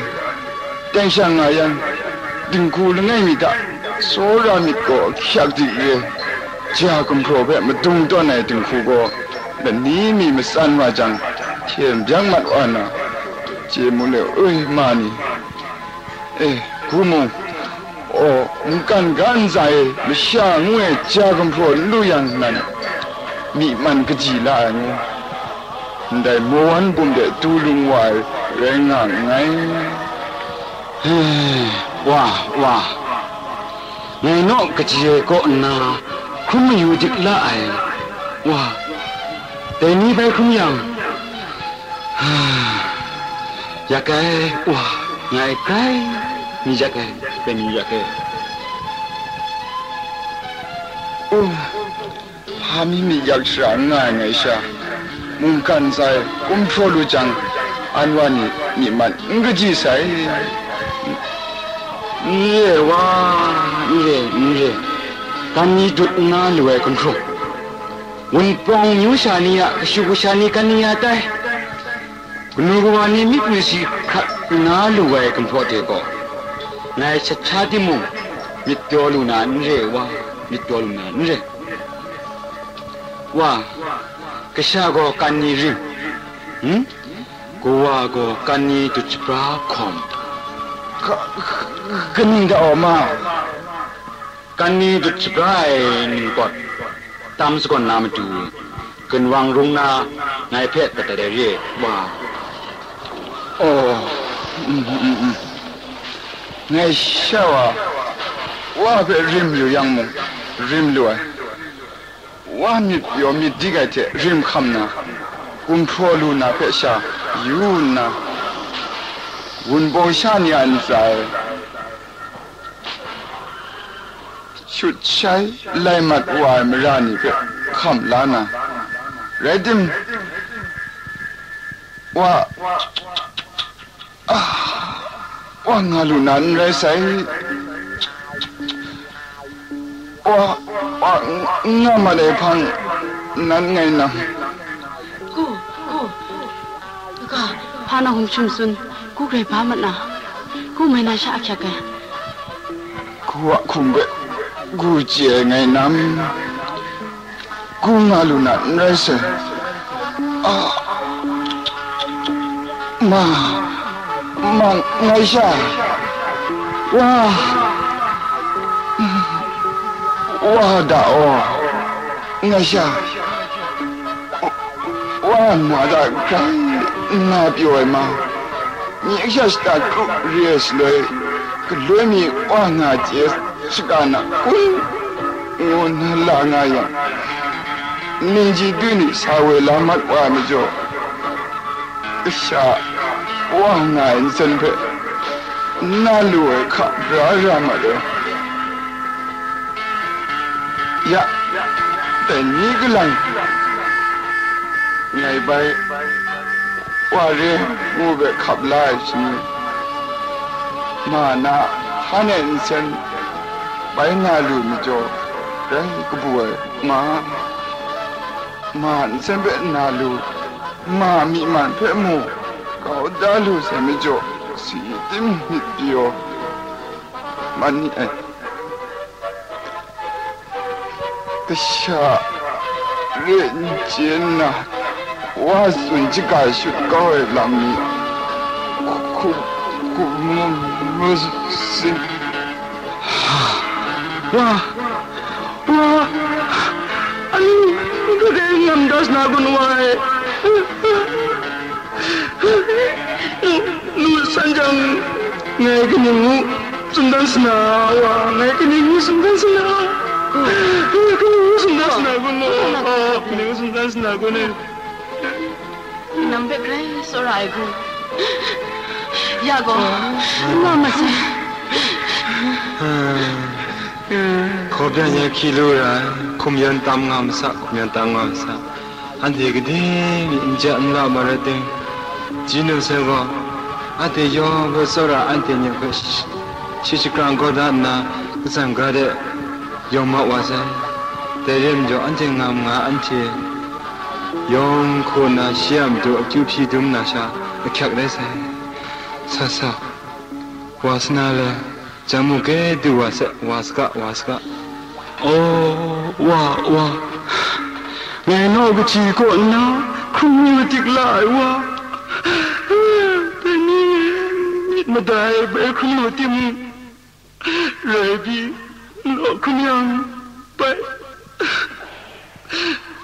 Teng sha nga yang, dinghku langai mi hta tsawra myit gaw ahkyak dik re, ja gumhpraw hpe madung tawn ai dinghku gaw lani mi matsan wa jang, hten byak mat wa na, chye mu le, oi, ma ni. E, hku mung, aw, mungkan ga ntsa e masha ngu ai ja gumhpraw n lu yang nan, myi man kaji la ai ngu, ndai mawan bum de du lung wa ai rai nga nngai. He, wa, wa, ngai naw kaji ai kaw nna hkrum mayu dik la ai, wa, dai ni bai hkrum yang, yak ai, wa, ngai grai mi yak ai, grai mi yak ai. Hpa mi myi yak shara n nga ai ngai sha, mungkan ntsa e gumhpraw lu jang, an wa ni myi man n kaji sai. N re ai wa, n re, n re, gan ni dut nna lu ai gumhpraw, wunpawng amyu sha ni a kashu kasha ni gan ni ya tai? Kanu kawa ni myit masin hkrat nna lu ai gumhpraw hte gaw, ngai shat sha timung, myit pyaw lu na n re, wa, myit pyaw lu na n re. Wa, kasha gaw gan ni rim, hmm? Kawa gaw gan ni dut shabra hkawm. Ka-, kaning da aw ma? Gan ni dut shabra ai ningpawt tam sagawn na matu, ginwang rung na ngai hpe dat dat ai re, wa. Oh, mm, mm, mm. Ngai sha wa, wa hpe rim yu yang mung, rim lu ai. Wa myit pyaw myit dik ai hte rim hkam na, gumhpraw lu na hpe sha yu nna, wunpawng sha ni a ntsa e shut shai lai mat wa ai mara ni hpe hkam la na, rai tim, wa, ah, wa nga lu na n rai sai. Wa, wa, n-, n nga mat ai hpang nan ngai nang. Ku, ku, ka, hpa na hkum shim tsun, ku grai ba mat na, ku mai na sha ahkyak ai. Ku a hkum hpe, ku chye ai ngai nam. Ku nga lu na n rai sai. Ah, ma, ma, ngai sha, wa, wa da aw, ngai sha, wa na da grai nga pyaw ai ma, myi kasha shata kru re ai shaloi, galoi mi wa nga chye shaga na kun, ngu nna la nga yang, ningji dui ni sa woi la mat wa ai majaw, kasha wa nga ai nsen hpe Nna lu ai hka bra ra mat ai. Ya, dai ni kalang ngai bai, wa re ngu hpe hkap la ai shi ni? Ma na htan e nsen bai na lu majaw, rai kabu ai ma, ma nsen hpe na lu, ma myi man hpe mu kau da lu sai majaw, si tim myit pyi yaw man ni ai. Kasha re n chye nna, wa tsun shaga shut kau ai lam ni, hku, hku, hku mu, mu sin. Wa, wa, ani, kadai ngam das na gun wa e. Nu, nu san jang, ngai kaning ngu tsun dan sa na, wa, ngai kaning ngu tsun dan sa na, ngai kaning ngu tsun dan sa na gun, ngai kaning ngu tsun dan sa na gun e. Nang hpe grai tsawra ai gun. Ya gaw, nga masai. Hkaw byan ya hkyi lu ra ai, hkum yan tam nga masa, hkum yan tam nga masa. Anhte gade mi n ja n la ma rai tim, ji nu sai gaw, anhte yawng hpe tsawra anhte nyawm hpe shi, shi shakrang kau da nna, katsan ga de yawng ma wa sai. Dai re majaw, anhte ngam nga anhte yawng hkaw na shi a matu akyu hpyi dum na sha ahkyak rai sai. Sa sa, wa sa na le, Jan mu kei du wa se, wa saga, wa saga. O, wa, wa, ngai naw kaji kaw nna hkrung ni madik la ai wa, dai ni myit mada ai bai hkrung lu tim, rai pyi, naw hkrung yang, bai,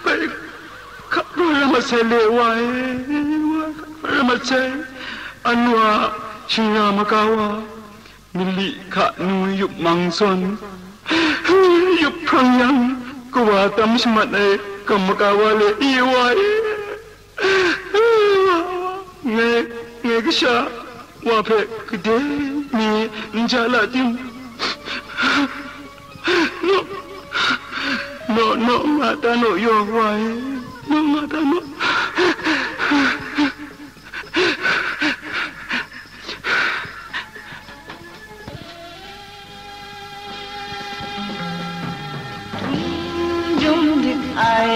bai hkap rawt ra masai le, wa e, wa hkap rawt ra masai, anu a shingra maka wa. Mali hka nu yup mang zawn, yup hprang yang, kawa tam shamat ai kam maka wa le, i wa e. Ngai, ngai kasha wa hpe gade mi n ja la tim? Naw, naw, naw nga ta naw, yaw wa e, naw nga ta naw. Dum dik ai,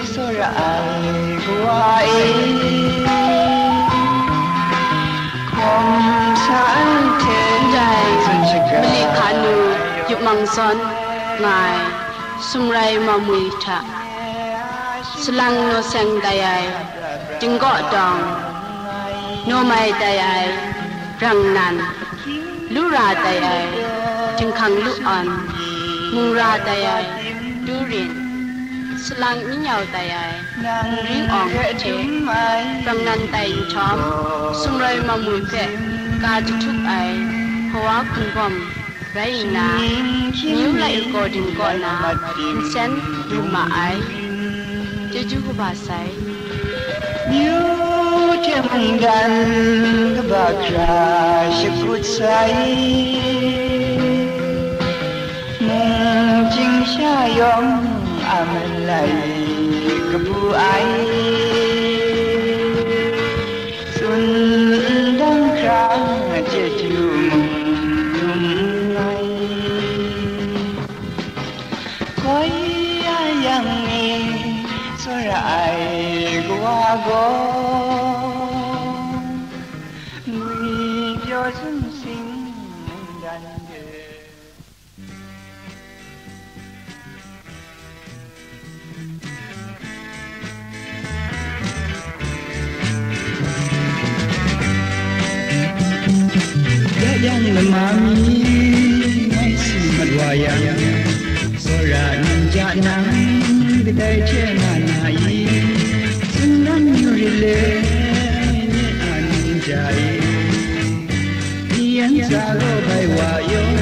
tsawra ai, kawa e, hkawm sa ai hte, ndai, zun shaga, mali hka nu, yup mang zawn nga ai, sumrai mamwi hta, salang naw seng tai ai, Dinggaw dawng, naw mai tai ai, brang nan, lu ra tai ai, dinghkang lu awn, mung ra tai ai, du rin, salang n yau tai ai, nring awng hte, brang nan tai nhtawm, sumrai mamwi hpe ka jahtup ai, kawa hkungwam, rai nna, New Light Recording kaw na nsen lu ma ai. Chyeju kaba sai. Myu hte mungdan kaba hkra shakut sai, mungchying sha yawng a malai kabu ai. Tsun ndang hkra chyeju mung dum ai. Koi ya yang e, tsawra ai kawa gaw, ngwi pyaw sum sing dan de. Ya yang lama mi ngai si mat wa yang, tsawra nja nang kadai hte na na i, tsundan yu rit le, ni a nja i. Ni yan tsa gaw bai wa yawng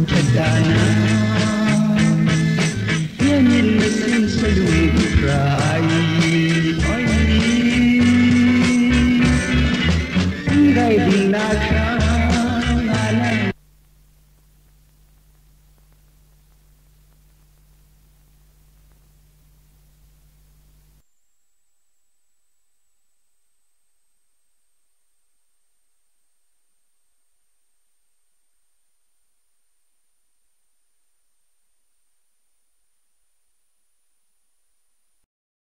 hkrat da na, ya myit masin salu hkra ai, oi, n gai bungla hkra